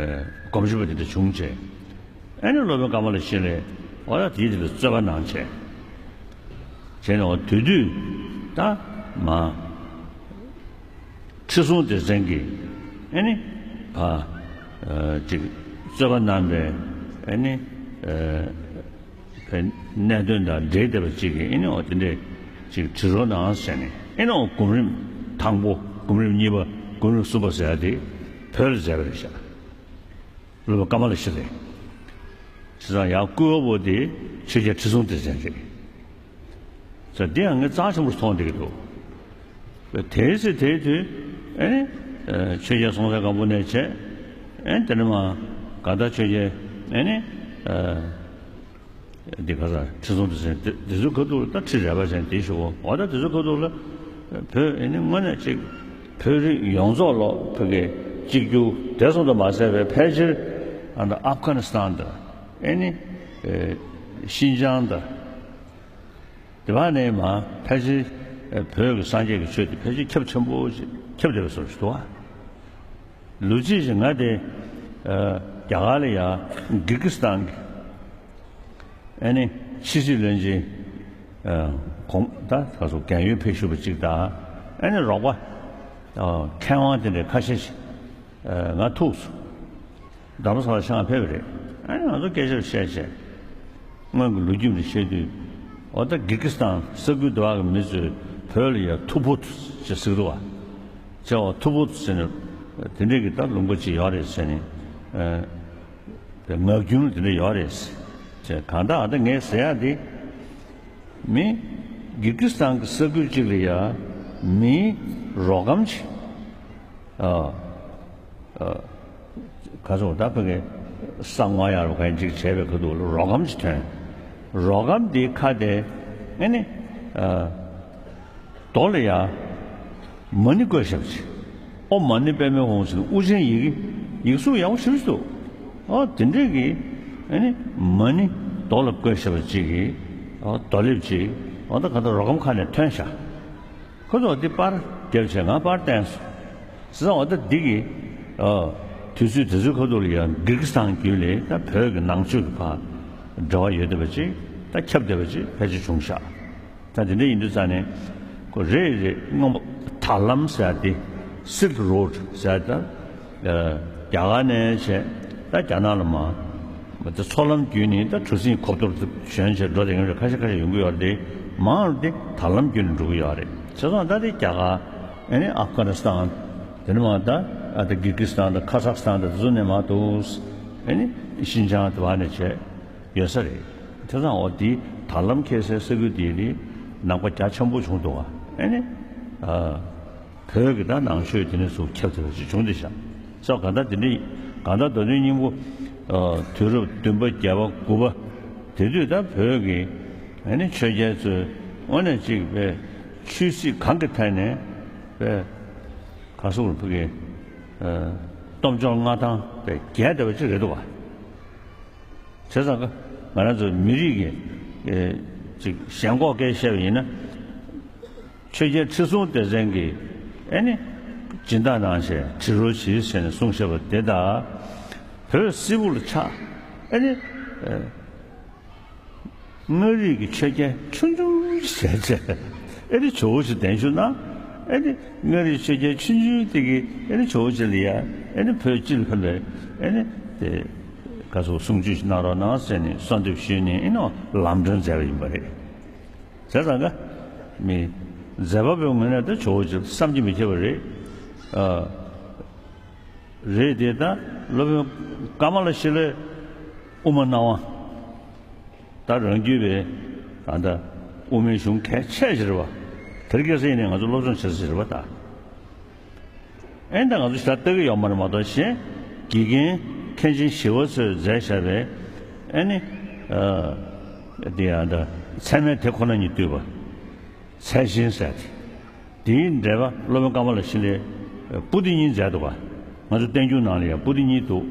སྒོམ་ཞུ་བ་དེ་འདྲ་བྱུང་བྱས། ཨ་ནི་སློབ་དཔོན་ཀ་མ་ལ་ཤཱི་ལས་འོ་ད་དེའི་དེ་ལ་རྩོད་པ་གནང་བྱས། བྱས་ནས་འོ་དེ་དུས་ད་མ། ཁྲི་སྲོང་ལྡེ་བཙན་གྱིས་ཨ་ནི་ཨ་ཅིག་རྩོད་པ་གནང་བའི་ཨ་ནི་ཨ་གནད་དོན་དང་འབྲེལ་བསྡད་པ་ཅིག་གིས་ཨ་ནི་འོ་དེ་འདྲས་ཅིག་དྲི་རོགས་གནང་ཟེར་ནས་ཨ་ནི་འོ་གོམ་རིམ་དང་པོ་གོམ་རིམ་གཉིས་པ་གོམ་རིམ་གསུམ་པ་ཟེར་ཡ་དེ་བོད་ལ་མཛད་པ་རེད་ཤག་སློབ་དཔོན་ཀ་མ་ལ་ཤཱི་ལས། བྱས་ཙང་ཡང་སྐུ་བ་པོ་དེ་ཆོས་རྒྱལ་ཁྲི་སྲོང་ལྡེ་བཙན་རེད། ཟེར་འདི་ཡང་ངས་རྩ་ཆེན་པོར་མཐོང་བསྡད་ཀྱི་འདུག་དེའི་ཚེ་དེའི་དུས་ཨེ་ནི་ཆོས་རྒྱལ་སྲོང་བཙན་སྒམ་པོ་ནས་བྱས། ཨེ་དེ་ནས་མར་མགར་ཐང་ཆོས་རྒྱལ། ཨེ་ནི་འདི་ག་ས་ཁྲི་སྲོང་ལྡེ་བཙན་འདི་ཚོའི་ཁ་ཐུག་ལ་ད་ཁྲི་རལ་པ་ཅན་དེ་ཞུ་གོ། འོ་ད་དེ་ཚོའི་ཁ་ཐུག་ལ་བོད་ཨེ་ནི་དངོས་གནས་ཅིག་བོད་རིགས་ཡོངས་རྫོགས་ལོ་བོད་ཀྱི་གཅིག་གྱུར་དེ་ཙམ་དུ་མ་ཟད་པའི་ཕལ་ཆེར་ཨ་ནི་ཨབ་གྷ་ནི་སི་ཐན་དང་ཨེ་ནི་ཤིན་ཅང་དང་། དེ་བ་ནས་མ་ཕལ་ཆེར་བོད་ཀྱི་སངས་རྒྱས་ཀྱི་ཆོས་དེ་ཕལ་ཆེར་ཁྱབ་ཆེན་པོ་ཞིག་ཁྱབ་བསྡད་པའི་བཟོ་ཞིག་འདུག་བ། ལོ་རྒྱུས་ཞིག་ང་དེ་རྒྱ་གར་ལ་ཡ་གིར་གི་སི་ཐན་གྱི་ཨེ་ནི་ཕྱི་སྲིད་བློན་ཆེན་གོང་ད་ག་སོ་རྒན་ཡོལ་ཕེབས་བཞུགས་པ་གཅིག་དང་། ཨེ་ནི་རོགས་པ་མཁས་དབང་དེ་འདྲ་ཁ་ཤས་ཤིག་ང་ཐུག་སོང་། རྡ་རམ་ས་ལ་ཆང་ཕེབས་པ་རེད། ཨ་ནི་ང་ཚོ་སྐད་ཆ་བཤད་བྱས། སྔོན་གྱི་ལོ་རྒྱུས་འདི་བཤད་དུས། འོ་ད་གིར་གི་སི་ཐན་ས་ཁུལ་དེ་བ་གི་མི་ཚོས་བོད་ལ་ཡ་ཐུ་བྷོད་ཅེས་ཟེར་གི་འདུག་བ། ཅེས་འོ་ཐུ་བྷོད་ཟེར་ནས་དེ་འདྲས་ཀྱི་ད་ལུང་པ་ཅིག་ཡོད་རེད་ཟེར་ནས། ཨ་ངག་རྒྱུན་ལ་དེ་འདྲས་ཡོད་རེད་ཟེར། གང་ལྟར་ཨ་ད་ངས་ཟེར་ཡ་དེ། མི་གིར་གི་སི་ཐན་གྱི་ས་ཁུལ་ཅིག་ལ་ཡ་མིའི་རོགས་རམ་ཅིག་ཨ། ཨ། ག་ཚོད་ད་ཕ་གི་ས་དངོས་ཡར་བ་གན་ཅིག་བྱས་པའི་ཁ་ཐུག་ལ་རོགས་རམ་ཅིག་ཐོན། རོགས་རམ་དེའི་ཁ་དེ་ཨེ་ནི། ཨ། རྡོ་ལ་ཡ་མ་ཎི་བརྐོས་བཞག་པ་ཅིག་ཨོཾ་མ་ཎི་པདྨེ་ཧཱུྃ་ཟེར་ནས་དབུ་ཅན་ཡི་གེ་ཡིག་གཟུགས་ཡག་པོ་ཞེ་པོ་ཅིག་འདུག་ཨོ་དེ་འདྲས་ཀྱི་ཨེ་ནི་མ་ཎི་རྡོ་ལ་བརྐོས་བཞག་པ་ཅིག་གི་ཨོ་རྡོ་ལེབ་ཅིག་ཨོ་ད་ག་ད་རོགས་རམ་ཁ་ནས་ཐོན་བཞག་ཁོ་ཚོ་འདི་པར་རྒྱབ་བྱས་ང་པར་བསྟན་སོང་། བྱས་ཙང་འོ་ད་འདི་གི་ཨ་དུས་ཚོད་དེ་ཚོའི་ཁ་ཐུག་ལ་ཡང་གིར་གི་སི་ཐན་བརྒྱུད་ལས་ད་བོད་ཀྱི་ནང་ཆོས་ཀྱི་བར་འབྲེལ་བ་ཡོད་བསྡད་པ་ཅིག་ད་ཁྱབ་བསྡད་པ་ཅིག་ཕལ་ཆེར་བྱུང་ཤག་ད་དེ་འདྲ་ཡིན་དུས་ཙང་ནས་ཁོ་རེད་རེད། སྔོན་མ་དར་ལམ་ཟེར་ཡ་དེ་Silk Road་ཟེར་ཡ་ད། རྒྱ་གར་ནས་བྱས་ད་རྒྱ་ནག་ལ་མར་མ་ད་མཚོ་ལམ་བརྒྱུད་ནས་ད་གྲུ་གཟིངས་གོ་ཐོར་དུ་ཞོན་བྱས་འགྲོ་བསྡད་མཁན་རེད། ཁ་ཤས་ཁ་ཤས་ཡོང་གི་ཡོད་རེད། དེ་མང་རུ་དེ་དར་ལམ་བརྒྱུད་ནས་འགྲོ་གི་ཡོད་རེད། བྱས་ཙང་ད་དེ་རྒྱ་གར་ཨ་ནི་ཨབ་གྷ་ནི་སི་ཐན། དེ་ནས་མར་ད་ཨ་ད་གིར་གི་སི་ཐན་དང་ཁ་ཟག་སི་ཐན་དང་དེ་ཚོ་ནས་མར་འདུག་ཨ་ནི་ཤིན་ཅང་དེ་བ་ནས་བྱས་ཡོད་ས་རེད། བྱས་ཙང་འོ་དེ་དར་ལམ་འཁེལ་སའི་ས་ཁུལ་དེ་ནི་ནག་པ་རྒྱ་ཆེན་པོ་བྱུང་འདུག་ཨ་ནི་ཨ། བོད་ཀྱི་ད་ནང་ཆོས་དེ་ནས་ཚུར་ཁྱབ་ཐུབ་པ་ཞིག་བྱུང་སྟེ་བཞག་སོགས་གང་ལྟར་དེ་འདྲ་གང་ལྟར་མདོ་དོན་སྙིང་པོ། ཨ། དུས་རབས་བདུན་པ་བརྒྱད་པ་དགུ་པ་དེ་དུས་ད་བོད་ཀྱི་ཨ་ནི་ཆོས་རྒྱལ་ཚོས་དངོས་གནས་གཅིག་པའི་ཆོས་སྲིད་གང་གི་ཐད་ནས་པའི་ག་སོགས་ལ་ཕུག་གི་ཨ། སྟོབས་འབྱོར་མངའ་ཐང་པའི་རྒྱས་བསྡད་པ་ཅིག་རེད་འདུག་བ། བྱས་ཙང་ང་རང་ཚོ་མི་རིགས་ཀྱི་ཨེ་ཅིག་ཞེན་ཁོག་སྐད་བཤད་པ་ཡིན་ན། ཆོས་རྒྱལ་ཁྲི་སྲོང་ལྡེ་བཙན་གྱིས་ཨེ་ནི་སྦྱིན་བདག་གནང་བྱས་བྲི་རོལ་གྱིས་ཟེར་ནས་གསུངས་བཞག་པ་དེ་དག་བོད་སིལ་བུ་ལ་ཆགས། ཨེ་ནི་ཨེ་མངའ་རིས་ཀྱི་ཆོས་རྒྱལ་ཆུང་ཆུང་ཞིག་བྱས་བྱས་ཨེ་ནི་ཇོ་བོ་ཞིག་གདན་ཞུ་གནང་། ཨེ་ནི་མངའ་རིས་ཆོས་རྒྱལ་ཆུང་ཆུང་དེ་གིས་ཨེ་ནི་ཇོ་བོ་རྗེ་ལ་ཡ་ཨེ་ནི་བོད་སྤྱི་ལ་ཕེབས་པའི་ཨེ་ནི་དེ་ག་ཚོད་གསུང་ཆོས་ཤིག་གནང་རོགས་གནང་ཟེར་ནས་གསོལ་འདེབས་ཞུས་ནས་ཨེ་ནི་ལམ་གྲོན་མཛད་པ་ཡིན་པ་རེད། བྱས་ཙང་ཀ་མི་མཛད་པ་པོའི་ངོས་ནས་ད་ཇོ་བོ་རྗེ་བསམ་གྱིས་མི་ཁྱབ་པ་རེད། ཨ། རེད་དེ་ད་སློབ་དཔོན་ཀ་མ་ལ་ཤཱི་ལའི་དབུ་མ་སྣང་བ། ད་རང་རྒྱུད་པའི་ད་ལྟ་དབུ་མའི་གཞུང་གལ་ཆེ་ཞིག་རེད་བ། དེར་སྐྱེས་ས་ཡིན་ནས་ང་ཚོ་སློབ་སྦྱོང་བྱེད་ས་ཞིག་རེད་བ་ད། ཨེ་ད་ང་ཚོ་ཞེ་དྲག་ལྟ་གི་ཡོད་མ་རེད་མ་གཏོགས་གཞན་དགེ་རྒན་མཁན་ཆེན་ཞི་བ་འཚོས་མཛད་བཞག་པའི་ཨེ་ནི་ཨ་དེ་ཡང་ད་ཚད་མའི་དེ་ཁོ་ན་ཉིད་བསྡུས་པ་ཚད་ཆེན་ཟེར་དེ། དེའི་འགྲེལ་པ་སློབ་དཔོན་ཀ་མ་ལ་ཤཱི་ལའི་པོ་ཏི་གཉིས་མཛད་འདུག་ག་ང་ཚོ་བསྟན་འགྱུར་ནང་ལ་ཡང་པོ་ཏི་གཉིས་འདུག་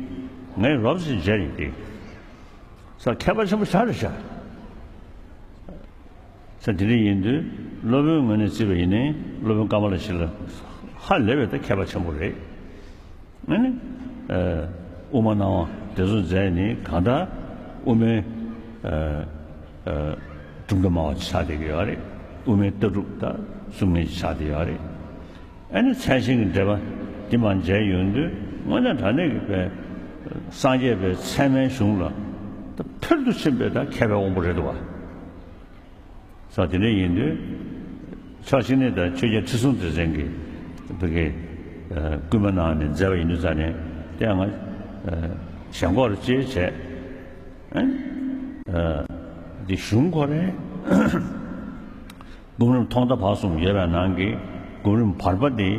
ངས་རོབ་ཙམ་མཇལ་ཡིན་ཏེ། ས་མཁས་པ་ཆེན་པོ་ཞེ་དྲག་རེད་ཤག་ས་དེ་འདྲ་ཡིན་དུས་སློབ་དཔོན་ངོས་ནས་བརྩིས་པ་ཡིན་ནའི་སློབ་དཔོན་ཀ་མ་ལ་ཤཱི་ལ་ཧ་ལས་པའི་ད་མཁས་པ་ཆེན་པོ་རེད། ཨ་ནི། ཨ། དབུ་མ་སྣང་བ་དེ་ཚོ་མཛད་ནི་གང་ལྟར་དབུ་མའི་ཨ། ཨ། གྲུབ་མཐའ་སྨྲ་བ་ཆགས་བསྡད་ཀྱི་ཡོད་རེད། དབུ་མའི་ལྟ་གྲུབ་དང་གསུང་མཁན་ཆགས་བསྡད་ཡོད་རེད། ཨ་ནི་ཚད་ཆེན་གྱི་འགྲེལ་པ་འདི་མ་མཇལ་ཡོང་དུས་དངོས་གནས་དྲང་གནས་ཀྱི་པའི་སངས་རྒྱས་པའི་ཚད་མའི་གཞུང་ལ་ད་ཕུལ་དུ་ཕྱིན་པའི་ད་མཁས་པའི་དབང་པོ་རེད་འདུག་བ། ས་དེ་འདྲ་ཡིན་དུས། ཕྱོགས་གཅིག་ནས་ད་ཆོས་རྒྱལ་ཁྲི་སྲོང་ལྡེ་བཙན་གྱིས་བོད་ཀྱི་སྐུལ་མ་གནང་ནས་མཛད་པ་ཡིན་དུས་ཙང་ནས་དེ་ཡང་ང་ཞེན་ཁོག་རུ་ཅེས་བྱས། ཨ་ནི་ཨ་འདི་གཞུང་ཁོ་རེ་སྒོམ་རིམ་ཐོག་མཐའ་བར་གསུམ་ཡོད་པའི་ནང་གི་སྒོམ་རིམ་བར་པ་འདི་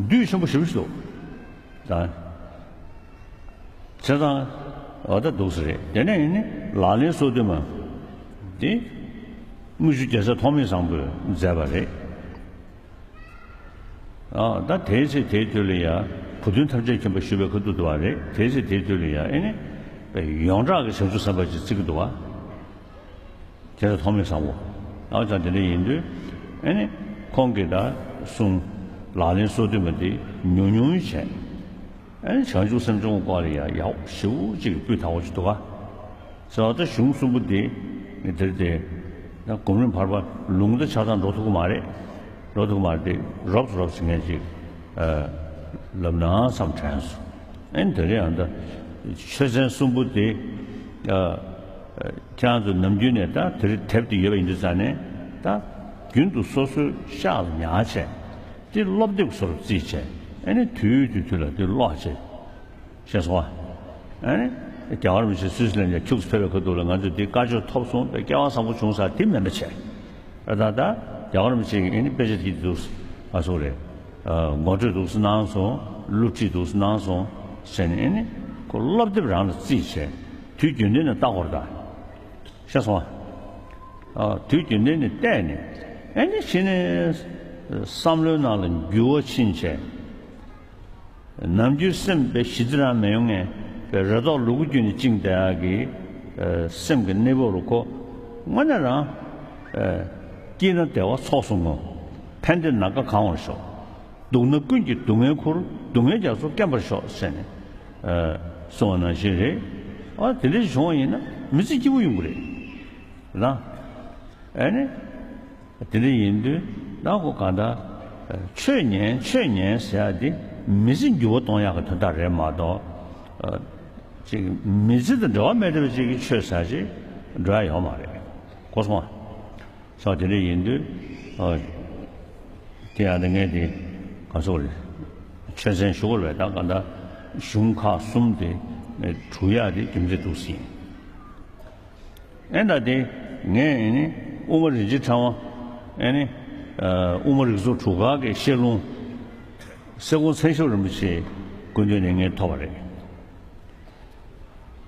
བསྡུས་ཆེན་པོ་ཞེ་པོ་ཞིག་འདུག་ད་བྱས་ཙང་འོ་ད་འདུག་སེ་རེད། དེ་ནས་ཡིན་ནི་ལག་ལེན་སོ་བདུན་མ་འདི་དངུལ་ཆུ་རྒྱལ་སྲས་ཐོགས་མེད་བཟང་པོས་མཛད་པ་རེད། ཨ་ད་དེའི་ཚེ་དེའི་དུས་ལ་ཡ་བུ་སྟོན་ཐམས་ཅད་མཁྱེན་པ་ཞུ་བའི་ཁ་ཐུག་ཏུ་བ་རེད། དེའི་ཚེ་དེའི་དུས་ལ་ཡ་ཨེ་ནི་དཔེ་ཡོངས་གྲགས་ཀྱི་བྱང་ཆུབ་སེམས་དཔའ་ཅིག་བརྩི་གི་འདུག་བ། དེ་ལ་ཐོགས་མེད་བཟང་པོ། ཨ་ཙང་དེ་འདྲ་ཡིན་དུས་ཨེ་ནི་ཁོང་གིས་ད་གསུང་ལག་ལེན་སོ་བདུན་མ་དེ་ཉུང་ཉུང་བྱས། ཨེ་ནི་བྱང་ཆུབ་སེམས་སྦྱོང་སྐོར་ལ་ཡ་ཡག་ཞེ་པོ་ཅིག་སྤུས་དག་པོ་ཅིག་འདུག་ག་ཟེར་བ་ད་གཞུང་གསུམ་པོ་འདི་ནི་དེར་དེ་ན་སྒོམ་རིམ་བར་པ་ལུང་དང་ཆ་ཚང་འགྲོ་ཐུབ་ཀྱི་མ་རེད། འགྲོ་ཐུབ་ཀྱི་མ་རེད་དེ་རོབ་ཙམ་རོབ་ཙམ་ངས་ཅིག་ཨ་ལབ་ན་བསམ་དྲན་སོང་། ཨེ་ནི་དེ་རིང་ཡང་ད་ཆོས་ཚན་གསུམ་པོ་དེ་ཨ་ཁྱེད་རང་ཚོ་ནམ་རྒྱུན་ནས་ད་དེ་རིང་དེབ་དེ་ཡོད་པ་ཡིན་དུས་ཙང་ནས་ད་རྒྱུན་དུ་སོ་སོའི་ཤག་ལ་ཉར་བྱས་དེ་སློབ་དེབ་བཟོ་རུ་རྩིས་བྱས་ཨེ་ནི་དུས་དུས་དུས་ལ་དེ་ཀློག་བྱས། ཤེས་སོང་ཨ། ཨ་ནི་རྒྱལ་བ་རིན་པོ་ཆེ་སུད་སི་ལན་ལ་ཁྱུག་ཙམ་ཕེབས་པའི་ཁ་ཐུག་ལ་ང་ཚོས་འདི་བཀའ་ཆོས་ཐོབ་སོང་བས་སྐལ་བ་བཟང་པོ་བྱུང་ས་དེ་མིན་པ་བྱས། ཨ་ད་ད་རྒྱལ་བ་རིན་པོ་ཆེ་གིས་ཨ་ནི་དཔེ་ཆ་དེ་འདུག་ཨ་སོགས་རེད། ཨ་ངོ་སྤྲོད་འདུག་སེ་གནང་སོང་། སློབ་ཁྲིད་འདུག་སེ་གནང་སོང་ཟེར་ནས་ཨ་ནི་ཁོ་སློབ་དེབ་རང་ལ་རྩིས་བྱས་དུས་རྒྱུན་ལྡན་ནས་ལྟ་དགོས་རེད་ད། ཤེས་སོང་ཨ། ཨ་དུས་རྒྱུན་ལྡན་ནས་བལྟས་ནས་ཨ་ནི་གཞི་ནས་བསམ་བློའི་ནང་ལ་འགྱུར་བ་ཕྱིན་བྱས། ནམ་རྒྱུན་སེམས་པའི་ཞི་བདེ་རང་མི་ཡོང་ངེས་པའི་རེ་དོགས་ལུ་གུ་རྒྱུད་ནས་བཅིངས་བསྡད་ཡག་གི་ཨ་སེམས་ཀྱི་གནས་བབ་རུ་ཁོ་དངོས་གནས་རང་ཨ་སྐྱིད་ན་བདེ་བ་ཚོགས་སུ་བསྔོ། ཕན་བདེ་ན་དགའ་གང་བར་ཤོག། སྡུག་ན་ཀུན་གྱི་སྡུག་བསྔལ་ཁུར། སྡུག་བསྔལ་རྒྱ་མཚོ་སྐེམ་པར་ཤོག་ཟེར་ནས་ཨ་གསུངས་པ་ནང་བཞིན་རེད། ཨ་དེ་འདྲ་བྱུང་བ་ཡིན་ན་མི་ཚེ་སྐྱིད་པོ་ཡོང་གི་རེད་ལ། ཨ་ནི། དེ་འདྲ་ཡིན་དུས་ད་ཁོ་གང་ལྟར་ཆོས་ཉན་ཆོས་ཉན་ཟེར་ཡག་འདི་མི་ཚེ་འགྱུར་བ་གཏོང་ཡག་གི་དོན་དག་རེད་མ་གཏོགས། ཅིག་མི་ཚེ་དང་འབྲེལ་བ་མེད་བསྡད་པ་ཅིག་གི་ཆོས་ཟེར་ཅིག་འགྲོ་ཡག་ཡོད་མ་རེད། གོ་སོང་ཨ། སོ་དེ་འདྲ་ཡིན་དུས་དེ་ཡང་ད་ངས་དེ་ག་སོགས་རེད། ཆོས་ཚན་ཞུ་དགོས་རེད། ད་གང་ལྟར་གཞུང་ཁག་གསུམ་དེ་གྲུབ་ཡག་དེ་རྒྱུ་མཚན་འདུག་སེ་ཡིན། ཨེ་ད་དེ་ངས་ཨེ་ནི་དབུ་མ་རིན་ཆེན་ཕྲེང་བ་ཨེ་ནི་ཨ་དབུ་མ་རིགས་ཚོགས་དྲུག་སྐོར་གྱི་བཤད་ལུང་སེ་གོང་མཚན་ཞབས་རིན་པོ་ཆེའི་སྐུ་མདུན་ནས་ངས་ཐོབ་པ་རེད།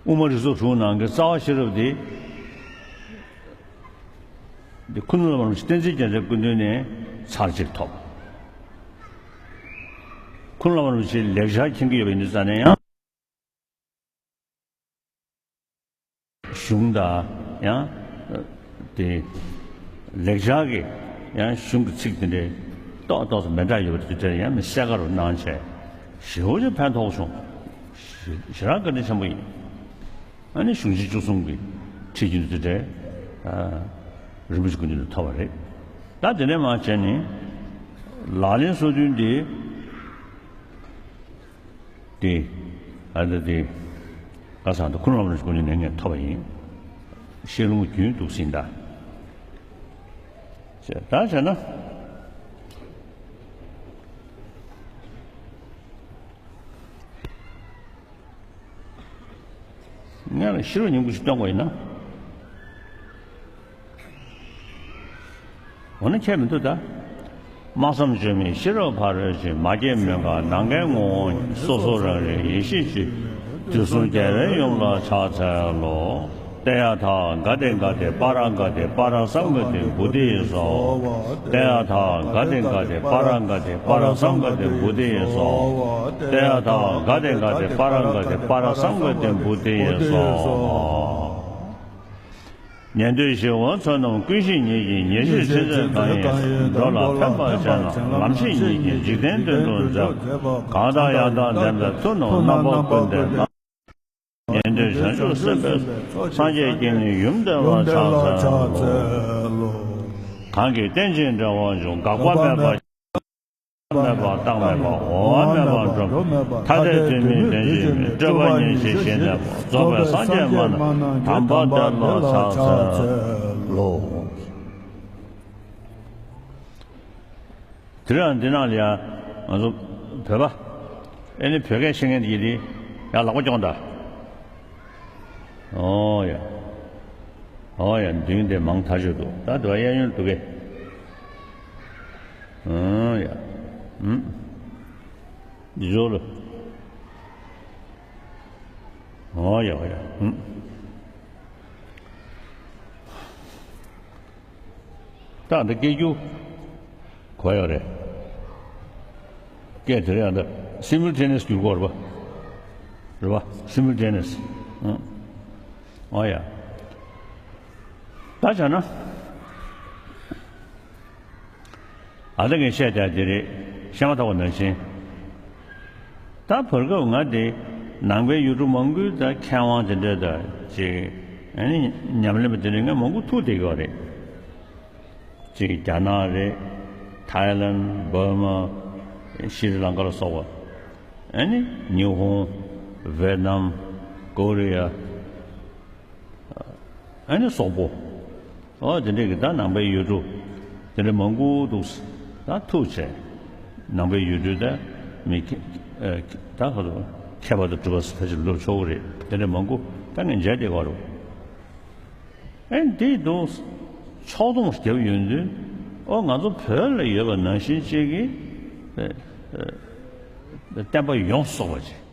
དབུ་མ་རིགས་ཚོགས་དྲུག་ནང་གི་རྩ་བ་ཤེས་རབ་དེ་དེ་ཁུ་ནུ་བླ་མ་རིན་པོ་ཆེ་བསྟན་འཛིན་རྒྱལ་མཚན་སྐུ་མདུན་ནས་ཚར་གཅིག་ཐོབ། ཁུ་ནུ་བླ་མ་རིན་པོ་ཆེའི་ལེགས་སྦྱར་མཁྱེན་གྱི་ཡོད་པ་ཡིན་དུས་ཙང་ནས་ཡང་། གཞུང་དང་ཡང་དེ་ལེགས་སྦྱར་གྱི་ཡང་གཞུང་གི་ཚིག་དེ་འདྲའི་ཏོག་ཏོག་ཙམ་མི་འདྲ་ཡོད་པ་དེ་འདྲ་ཡང་མི་གསལ་ཁ་རུ་གནང་བྱས་ཞེ་པོ་ཅིག་ཕན་ཐོགས་བྱུང་། ཞེ་ཞེ་དྲག་བཀའ་དྲིན་ཆེན་པོ་ཡིན། ཨ་ནི་གཞུང་ཆེན་བཅུ་གསུམ་གྱི་ཁྲིད་རྒྱུན་དེ་འདྲའི་རིན་པོ་ཆེ་སྐུ་མདུན་ནས་ཐོབ་པ་རེད། ད་དེ་ནས་མར་བྱས་ནས་ལག་ལེན་སོ་བདུན་དེ། དེ། ཨ་ད་དེ། ཁ་སང་དུ་ཁུ་ནུ་བླ་མ་རིན་པོ་ཆེ་སྐུ་མདུན་ནས་ངས་ཐོབ་པ་ཡིན། བཤད་ལུང་རྒྱུན་འདུག་སེ་ཡིན་ད། ད་བྱས་ན། ངས་ལ་ཤེས་རབ་སྙིང་པོ་ཞིག་སྟོན་དགོས་ཡིན་ན། འོ་ན་ཁྱད་མི་འདུག་ད། སྨྲ་བསམ་བརྗོད་མེད་ཤེས་རབ་ཕ་རོལ་ཕྱིན། མ་སྐྱེས་མུན་འགག་ནམ་མཁའི་ངོ་བོ་ཉིད། སོ་སོར་རང་རིག་ཡེ་ཤེས་སྤྱོད། དུས་གསུམ་རྒྱལ་བའི་ཡུམ་ལ་ཕྱག་འཚལ་ལོ། ཏདྱ་ཐཱ། ག་ཏེ་ག་ཏེ་པཱ་ར་ག་ཏེ་པཱ་ར་སཾ་ག་ཏེ་བོ་དྷི་ཡེ་སྭཱ་ཧཱ། ཏདྱ་ཐཱ། ག་ཏེ་ག་ཏེ་པཱ་ར་ག་ཏེ་པཱ་ར་སཾ་ག་ཏེ་བོ་དྷི་ཡེ་སྭཱ་ཧཱ། ཏདྱ་ཐཱ། ག་ཏེ་ག་ཏེ་པཱ་ར་ག་ཏེ་པཱ་ར་སཾ་ག་ཏེ་བོ་དྷི་ཡེ་སྭཱ་ཧཱ། ཉན་ཐོས་ཞི་བ་བསོད་ནམས་ཀུན་ཤེས་ཉིད་ཀྱིས། ཉེར་ཞིར་ཆེས་མཛད་གང་ཡིན་འགྲོ་ལ་ཕན་པར་བྱས་ན། ལམ་ཤེས་ཉིད་ཀྱིས་འཇིག་རྟེན་དོན་དུ་མཛད་པ། གང་དང་ཡང་དག་ལྡན་པའི་མཐུ་རྣམས་རྣམ་པ་ཀུན་ལྡན་ལ། ཉན་ཐོས་བྱང་ཆུབ་སེམས་དཔའི་ཚོགས། སངས་རྒྱས་ཀྱི་ནི་ཡུམ་བདེ་བར་ཕྱག་འཚལ་ལོ། གང་གིས་རྟེན་ཅིང་འབྲེལ་བར་འབྱུང་། འགག་པ་མེད་པ། མེད་པ་རྟག་མེད་པ། འོང་བ་མེད་པ་འགྲོ་མེད་པ། ཐ་དད་དོན་སྨིན་དོན་གཅིག་མིན། སྤྲོས་པ་ཉེར་ཞི་ཞི་གནས་པ། རྫོགས་པའི་སངས་རྒྱས་སྨྲ་ན་དམ་པ་དེ་ལ་ཕྱག་འཚལ་ལོ། དེ་རིང་འདི་ནང་ལ་ཡང་ང་ཚོ་བོད་པ་ཨེ་ནི་བོད་སྐད་ཤེས་མཁན་དེ་ཡིན་དེ་ཡང་ལག་པ་རྐྱོང་དང་། ཨོ་ཡ། ཨོ་ཡ། མདུན་དེ་མང་ཐག་ཆོད་འདུག་ད་དུ་གཡས་གཡོན་འདུག་གས། ཨོ་ཡ། ཨུམ། འདི་ཇོ་ལོ། ཨོ་ཡ་ཨོ་ཡ། ཨུམ། ད་འདི་སྐད་སྒྱུར་གོ་ཡོད་རེད། སྐད་དེ་རེད། ཨ་ད་simultaneous་སྒྱུར་གོ་རེད་པ། རེད་པ། simultaneous། ཨང་། ཨོ་ཡ། ད་བྱས་ན། ཨ་ད་ངས་བཤད་བསྡད་དེ་རེད། བཤད་མ་ཐག་པ་ནང་བཞིན། ད་བར་སྐབས་ང་དེ་ནང་པའི་ཡུལ་གྲུ་མང་པོའི་ད་མཁས་དབང་དེ་འདྲ་ད་ཅིག་ཨ་ནི་ཉམས་ལེན་པ་དེ་འདྲ་ང་མང་པོ་ཐུག་བསྡད་ཀྱི་ཡོད་རེད། ཅིག་རྒྱ་ནག་རེད། ཐའི་ལན། འབར་མ། ཤྲི་ལང་ཀ་ལ་སོགས་པ། ཨ་ནི་ཉི་ཧོང་། ཝེ་ནམ། ཀོ་རི་ཡ། ཨ་ནི་སོག་པོ། ཨོ་དེ་འདྲས་ཀྱི་ད་ནང་པའི་ཡུལ་གྲུ་དེ་འདྲས་མང་པོ་འདུག་ད་ཐུག་བྱས། ནང་པའི་ཡུལ་གྲུ་ད་མི་ཁེ་ཨ་ད་ཁ་ཚོ་མཁས་པ་དང་གྲུབ་པ་ཕལ་ཆེར་ལོ་ཆོག་གི་རེད། དེ་འདྲས་མང་པོ་ད་ངས་མཇལ་བསྡད་ཀྱི་ཡོད་རེད། ཨེ་འདི་དུ་ཕྱོགས་སྡོམ་བརྒྱབ་ཡོང་དུས། ཨོ་ང་ཚོ་བོད་ལ་ཡོད་པ་ནང་བཞིན་གཅིག་གིས་ཨེ་ཨེ་བསྟན་པ་ཡོངས་སུ་རྫོགས་པ་ཅིག